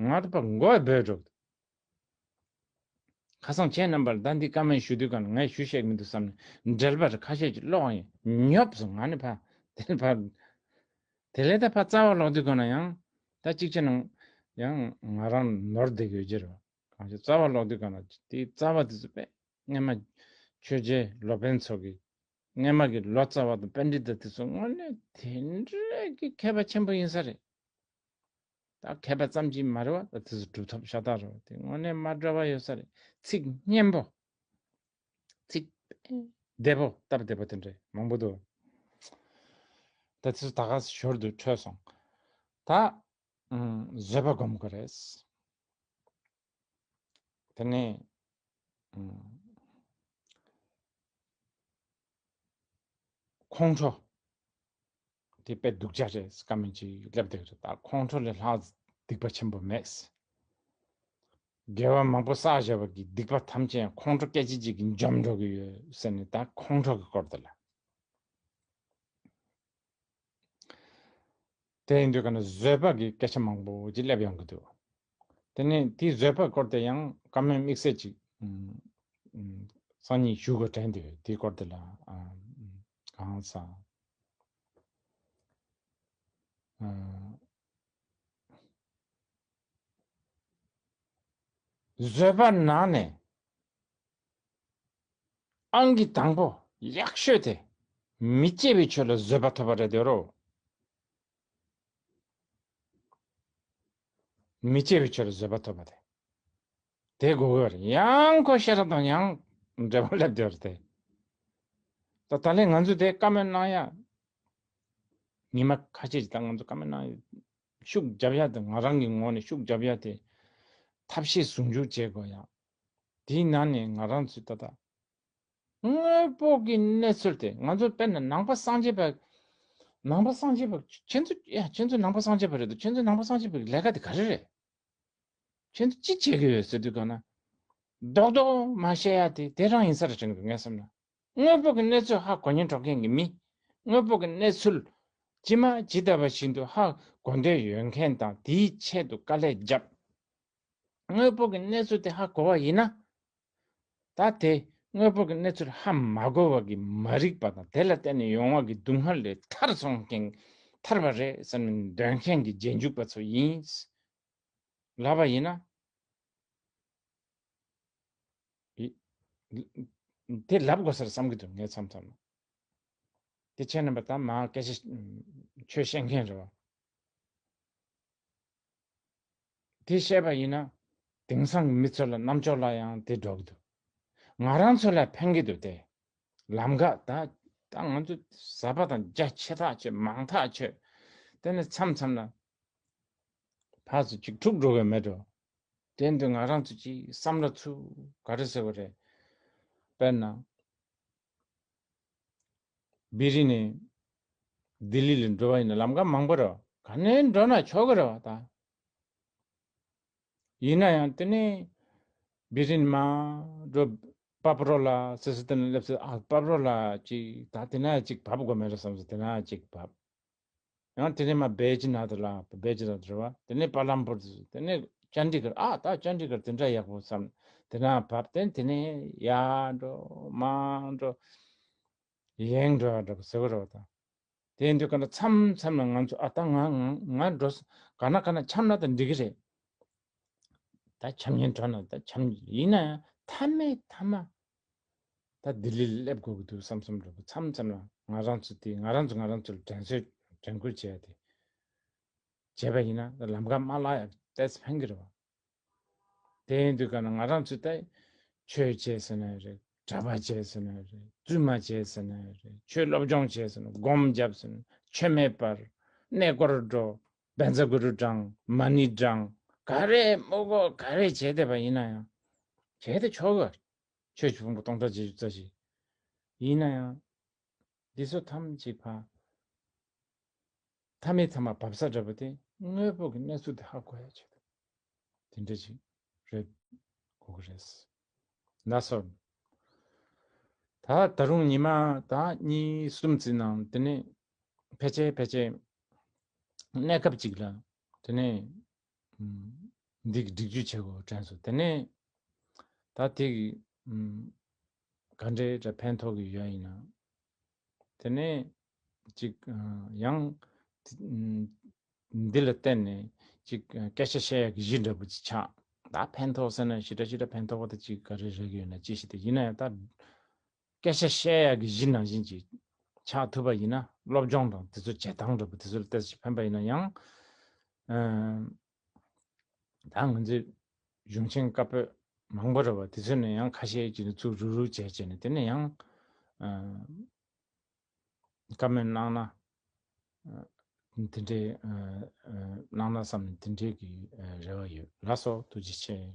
ང་ད་ཕར་མགོ་བོས་འབོད་འགྲོ། ཁ་སང་ཁྱེད་རྣམ་པར་ད་འདི་བཀའ་མོལ་ཞུ་དུས་གང་ངས་ཞུ་ཤེས་མི་འདུག་བསམ་ནས་འགྲེལ་པ་རེ་ཁ་ཤས་ཀྱིས་ཀློག་ཡིན། ཉོབ་སོང་། ང་ནི་ཕར་དེ་ཕར་དེ་ལས་ད་ཕར་རྩ་བ་ཀློག་དུས་གང་ན་ཡང་ད་གཅིག་བྱས་ན་ ཡང་ང་རང་ནོར་བསྡད་ཀྱི་ཡོད་ཀྱི་རེད། གང་ཞིག་རྩ་བ་ཀློག་དུས་གང་ལ་དེའི་རྩ་བ་དེ་ཚོ་དཔེ་སྔོན་མ་ཆོས་རྗེ་ལོ་པཎ་ཚོ་གི་སྔོན་མ་གི་ལོ་ཙཱ་བ་དང་པཎྜི་ཏ་དེ་ཚོ་དངོས་གནས་དེ་འདྲའི་གི་མཁས་པ་ཆེན་པོ་ཡིན་ས་རེད། ད་མཁས་པ་ཙམ་གྱིས་མ་རེད་བ། ད་དེ་ཚོ་གྲུབ་ཐོབ་ཤ་སྟག་རེད་བ། དེ་དངོས་གནས་མ་འདྲ་བ་ཡོད་ས་རེད། ཚིག་སྙན་པོ། ཚིག་བདེ་པོ། སྟབས་བདེ་པོ་དེ་འདྲ་མང་པོ་འདུག་ད་དེ་ཚོ་ད་ག་ཞོར་དུ་འཕྲོས་སོང་། ད་ཨམ་བཟོད་པ་སྒོམ་དགོས་རེད། དེ་ནས་ཨམ་ཁོང་ཁྲོ། དེ་དཔེ་སྡུག་ཅག་རེད། སྐམ་མིན་ཅིག་སླེབས་བསྡད་ཀྱི་རེད། ད་ཁོང་ཁྲོ་ལས་ལྷག་སྡིག་པ་ཆེན་པོ་མེད། དགེ་བ་མང་པོ་བསགས་བཞག་པ་གི་སྡིག་པ་ཐམས་ཅད་ཁོང་ཁྲོ་སྐད་ཅིག་གཅིག་གིས་འཇོམས་འགྲོ་གི་ཡོད་ཟེར་ནས། ད་ཁོང་ཁྲོ་གི་སྐོར་དེ་ལ། དེ་ཡིན་དུས་ག་ན་བཟོད་པ་གི་སྐད་ཆ་མང་པོ་ཅིག་སླེབས་ཡོང་གི་འདུག་དེ་ནས་དེའི་བཟོད་པའི་སྐོར་དེ་ཡང་བཀའ་མོལ་དམིགས་བསལ་ཅིག་ཨམ་ཨམ་སང་ཉིན་ཞུ་དགོས་དྲན་འདུག་དེའི་སྐོར་དེ་ལ་ཨམ་གང་ཟག་ཨམ་བཟོད་པ་ནང་ནས་ཨང་ཀི་དང་པོ་ཡག་ཤོས་དེ་མི་སྐྱེ་བའི་ཆོས་ལ་བཟོད་པ་ཐོབ་པ་རེད་དེ་རོ། མི་སྐྱེ་བའི་ཆོས་ལ་བཟོད་པ་ཐོབ་པ་དེ། དེ་དགོས་ཀྱི་རེད། ཡང་ཁོ་ཤེས་རབ་དང་ཡང་འབྲེལ་བ་སླེབས་བསྡད་པ་རེད་དེ། ད་ད་ལན་ང་ཚོས་དེ་བཀའ་མོལ་གནང་ཡ། ཉི་མ་ཁ་ཤས་ཅིག་ད་ང་ཚོ་བཀའ་མོལ་གནང་ཡ། ཤུགས་རྒྱབ་ཡ་དེ། ང་རང་གི་ངོས་ནས་ཤུགས་རྒྱབ་ཡ་དེ། ཐབས་ཤེས་ཟུང་འཇུག་བྱེད་དགོས་ཡ། དེའི་ནང་ནས་ང་རང་ཚོས་ད་ལྟ་དངོས་པོ་གི་གནས་ཚུལ་དེ། ང་ཚོ་དཔེར་ན་ནང་པ་སངས་རྒྱས་པ། ནང་པ་སངས་རྒྱས་པ་ཁྱེད་ཚོ་ཡ། ཁྱེད་ཚོ་ནང་པ་སངས་རྒྱས་པ་རེད་འདུག་ཁྱེད་ཚོ་ནང་པ་སངས་རྒྱས་པའི་ལས་ཀ་དེ་ག་རེ་རེད། ཁྱེད་ཚོ་ཅི་བྱེད་ཀྱི་ཡོད་ཟེར་དུས་ག་ན། རྡོག་རྡོག་མ་བཤད་ཡ་དེ་དེ་རང་ཡིན་ས་རེད་དྲན་གི་འདུག་ངས་བསམ་ན། དངོས་པོ་གི་གནས་ཚུལ་ཧ་གོ་སྙིང་བྲོ་མཁན་གྱི་མི། དངོས་པོ་གི་གནས་ཚུལ་ཇི་མ་ཇི་ལྟ་བ་བཞིན་དུ་ཧ་གོ་འདོད་ཡོད་མཁན་དང་དེའི་ཆེད་དུ་དཀའ་ལས་བརྒྱབ། དངོས་པོ་གི་གནས་ཚུལ་དེ་ཧ་གོ་བ་ཡིན་ན། ད་དེ་དངོས་པོ་གི་གནས་ཚུལ་ཧ་མ་གོ་བ་གི་མ་རིག་པ་དང་དེ་ལ་བརྟེན་ནས་ཡོང་བ་གི་སྡུག་བསྔལ་ལས་ཐར་སོང་མཁན། ཐར་བ་རེད་བསམ་ནས་འདོད་མཁན་གྱི་རྗེས་འཇུག་པ་ཚོ་ཡིན། ལབ་པ་ཡིན་ན། ཡི་དེ་ལབ་དགོས་ས་རེད་བསམ་གྱི་འདུག་ངས་མཚམས་མཚམས་ལ། དེ་ཁྱེད་རྣམ་པ་ད་མ་སྐད་ཆ་ཆོས་བཤད་མཁན་རེད་བ། དེ་བཤད་པ་ཡིན་ན་དེང་སང་གི་མི་ཚོ་ལ་རྣམ་ཅོག་ལ་ཡང་དེ་འགྲོ་གི་འདུག་ང་རང་ཚོ་ལ་ཕན་གྱི་འདུག་དེ་ལམ་ཁ་ད། ད་ང་ཚོ་ཟབ་པ་དང་རྒྱ་ཆེ་ཐག་ཆོད། མང་ཐག་ཆོད། དེ་ནི་མཚམས་མཚམས་ལ་ཕར་ཚུར་ཅིག་འཁྲུག་འགྲོ་གི་མེད་འགྲོ། དེ་འདི་ང་རང་ཚོ་ཅིག་བསམ་བློ་ཚུར་ག་རེ་ཟེར་བ་རེད། དཔེར་ན། བི་རི་ནས་ལྡི་ལི་ལ་འགྲོ་བ་ཡིན་ན་ལམ་ཁ་མང་པོ་རེད་བ། ག་ནས་འགྲོ་ན་ཆོག་གི་རེད་བ་ད། ཡིན་ན་ཡང་དེ་ནས་བི་རི་ནས་མར་འགྲོ། པབ་རོ་ལ་སོ་སོ་དེ་ནས་སླེབས་ཚེ། ཨ། པབ་རོ་ལ་ཅིག་ད་དེ་ན་ཅིག་བབ་དགོས་མེད་རེད་བསམ་སོང་། དེ་ན་ཅིག་བབ། ཡང་དེ་ནས་མར་བེ་ཇི་ནང་དུ་ལ། བེ་ཇི་ནང་དུ་རེད་བ། དེ་ནས་པ་ལམ་པུར་དུ། དེ་ནས་ཅན་ཌི་གར། ཨ། ད་ཅན་ཌི་གར་དེ་འདྲ་ཡག་པོ་བསམ། དེ་ན་བབ། དེ་དེ་ནས་ཡར་འགྲོ་མར་འགྲོ། ཡང་འགྲོ་ཡར་འགྲོ་ཟེར་བ་རེད་བ་ད། དེ་ཡིན་དུས་ག་ན་མཚམས་མཚམས་ལ་ང་ཚོ། ཨ། ད་ང་ང་ང་འགྲོ་ས་ག་ན་ག་ན་འཁྱམས་ན་ད་འགྲིག་གི་རེད། ད་འཁྱམས་ཉེན་འགྲོ་ན་ད་འཁྱམས། ཡིན་ན་ཡང་མཐའ་མའི་མཐའ་མ་ད་ལྡི་ལི་ལ་སླེབས་དགོས་ཀྱི་འདུག་བསམ་བསམ་འགྲོ་གི། མཚམས་མཚམས་ལ་ང་རང་ཚོ་དེ་ང་རང་ཚོ་ང་རང་ཚོ་ལ་དྲན་གསོ། དྲན་སྐུལ་བྱས་ཏེ་བྱས་པ་ཡིན་ན་ད་ལམ་ཁ་མ་བརླག་ཡ་ཏོག་ཙམ་ཕན་གྱི་རེད་བ། དེ་ཡིན་དུས་ག་ན་ང་རང་ཚོས་ད་ཆོས་བྱས་ཟེར་ན་རེད། གྲྭ་པ་བྱས་ཟེར་ན་རེད། བཙུན་མ་བྱས་ཟེར་ན་རེད། ཆོས་སློབ་སྦྱོང་བྱས་ཟེར་ན། སྒོམ་བརྒྱབ་ཟེར་ན། མཆོད་མེ་སྤར། གནས་སྐོར་འགྲོ། བཛྲ་གུ་རུ་བགྲང་། མ་ཎི་བགྲང་། ག་རེ་མོ་གོ་ག་རེ་བྱས་བསྡད་པ་ཡིན་ན་ཡང་། བྱས་ཏེ་ཆོག་གི། ཆོས་ཀྱི་ཕུང་པོ་སྟོང་ཕྲག་བརྒྱད་ཅུ་རྩ་བཞི། ཡིན་ན་ཡང་། འདི་ཚོ་ཐམས་ཅད་ཕར། མཐའ་མའི་མཐའ་མ་བབས་ས་འདྲ་པོ་དེ་དངོས་པོ་གི་གནས་ཚུལ་དེ་ཧ་གོ་ཡ་ཆེད་དུ། དེ་འདྲ་ཅིག་རེད། གོ་གི་རེད། ན་སོ། ད་ད་རུང་ཉི་མ་ད་གཉིས་གསུམ་ཙམ་ནང་དེ་ནས་ཕལ་ཆེར་ཕལ་ཆེར་གནས་སྐབས་ཅིག་ལ་དེ་ནས་འདི་གི་སྒྲིག་ཇུས་བྱེད་དགོས་དྲན་སོང་། དེ་ནས་ད་དེ་གི་ག་འདྲའི་འདྲ་ཕན་ཐོགས་ཀྱི་ཡོད་ཡིན་ན། དེ་ནས་ཅིག་ཡང་འདི་ལ་བརྟེན་ནས་ ཅིག་སྐད་ཆ་བཤད་ཡག་གི་གཞི་འདྲ་པོ་ཅིག་ཆགས། ད་ཕན་ཐོགས་ཟེར་ན་ཞེ་དྲག་ཞེ་དྲག་ཕན་ཐོགས་པ་དེ་ཅིག་ག་རེ་རག་གི་ཡོད་ན་ཅི་ཞིག་དེ་ཡིན་ན་ཡང་ད་སྐད་ཆ་བཤད་ཡག་གི་གཞི་ནང་བཞིན་ཅིག་ཆགས་ཐུབ་པ་ཡིན་ན་སློབ་སྦྱོང་དང་དེ་ཚོ་བྱེད་སྟངས་འདྲ་པོ་དེ་ཚོ་ལ་ཏོག་ཙམ་ཕན་པ་ཡིན་ན་ཡང་། ཨ། ད་ང་ཚོའི་གཞུང་ཆེན་བཀའ་པོད་མང་པོ་རེད་པ། དེ་ཚོ་ནས་ཡང་ཁ་ཤས་ཅིག་ནས་ཚུར་རུག་རུག་བྱས་བྱས་ནས་དེ་ནས་ཡང་། ཨ། བཀའ་མོལ་གནང་ན། ཨ། དེ་འདྲའི་ཨ། ཨ། གནང་ན་བསམ་ནས་དེ་འདྲའི་གི་ཨ། རེ་བ་ཡོད། ལགས་སོ། ཐུགས་རྗེ་ཆེ།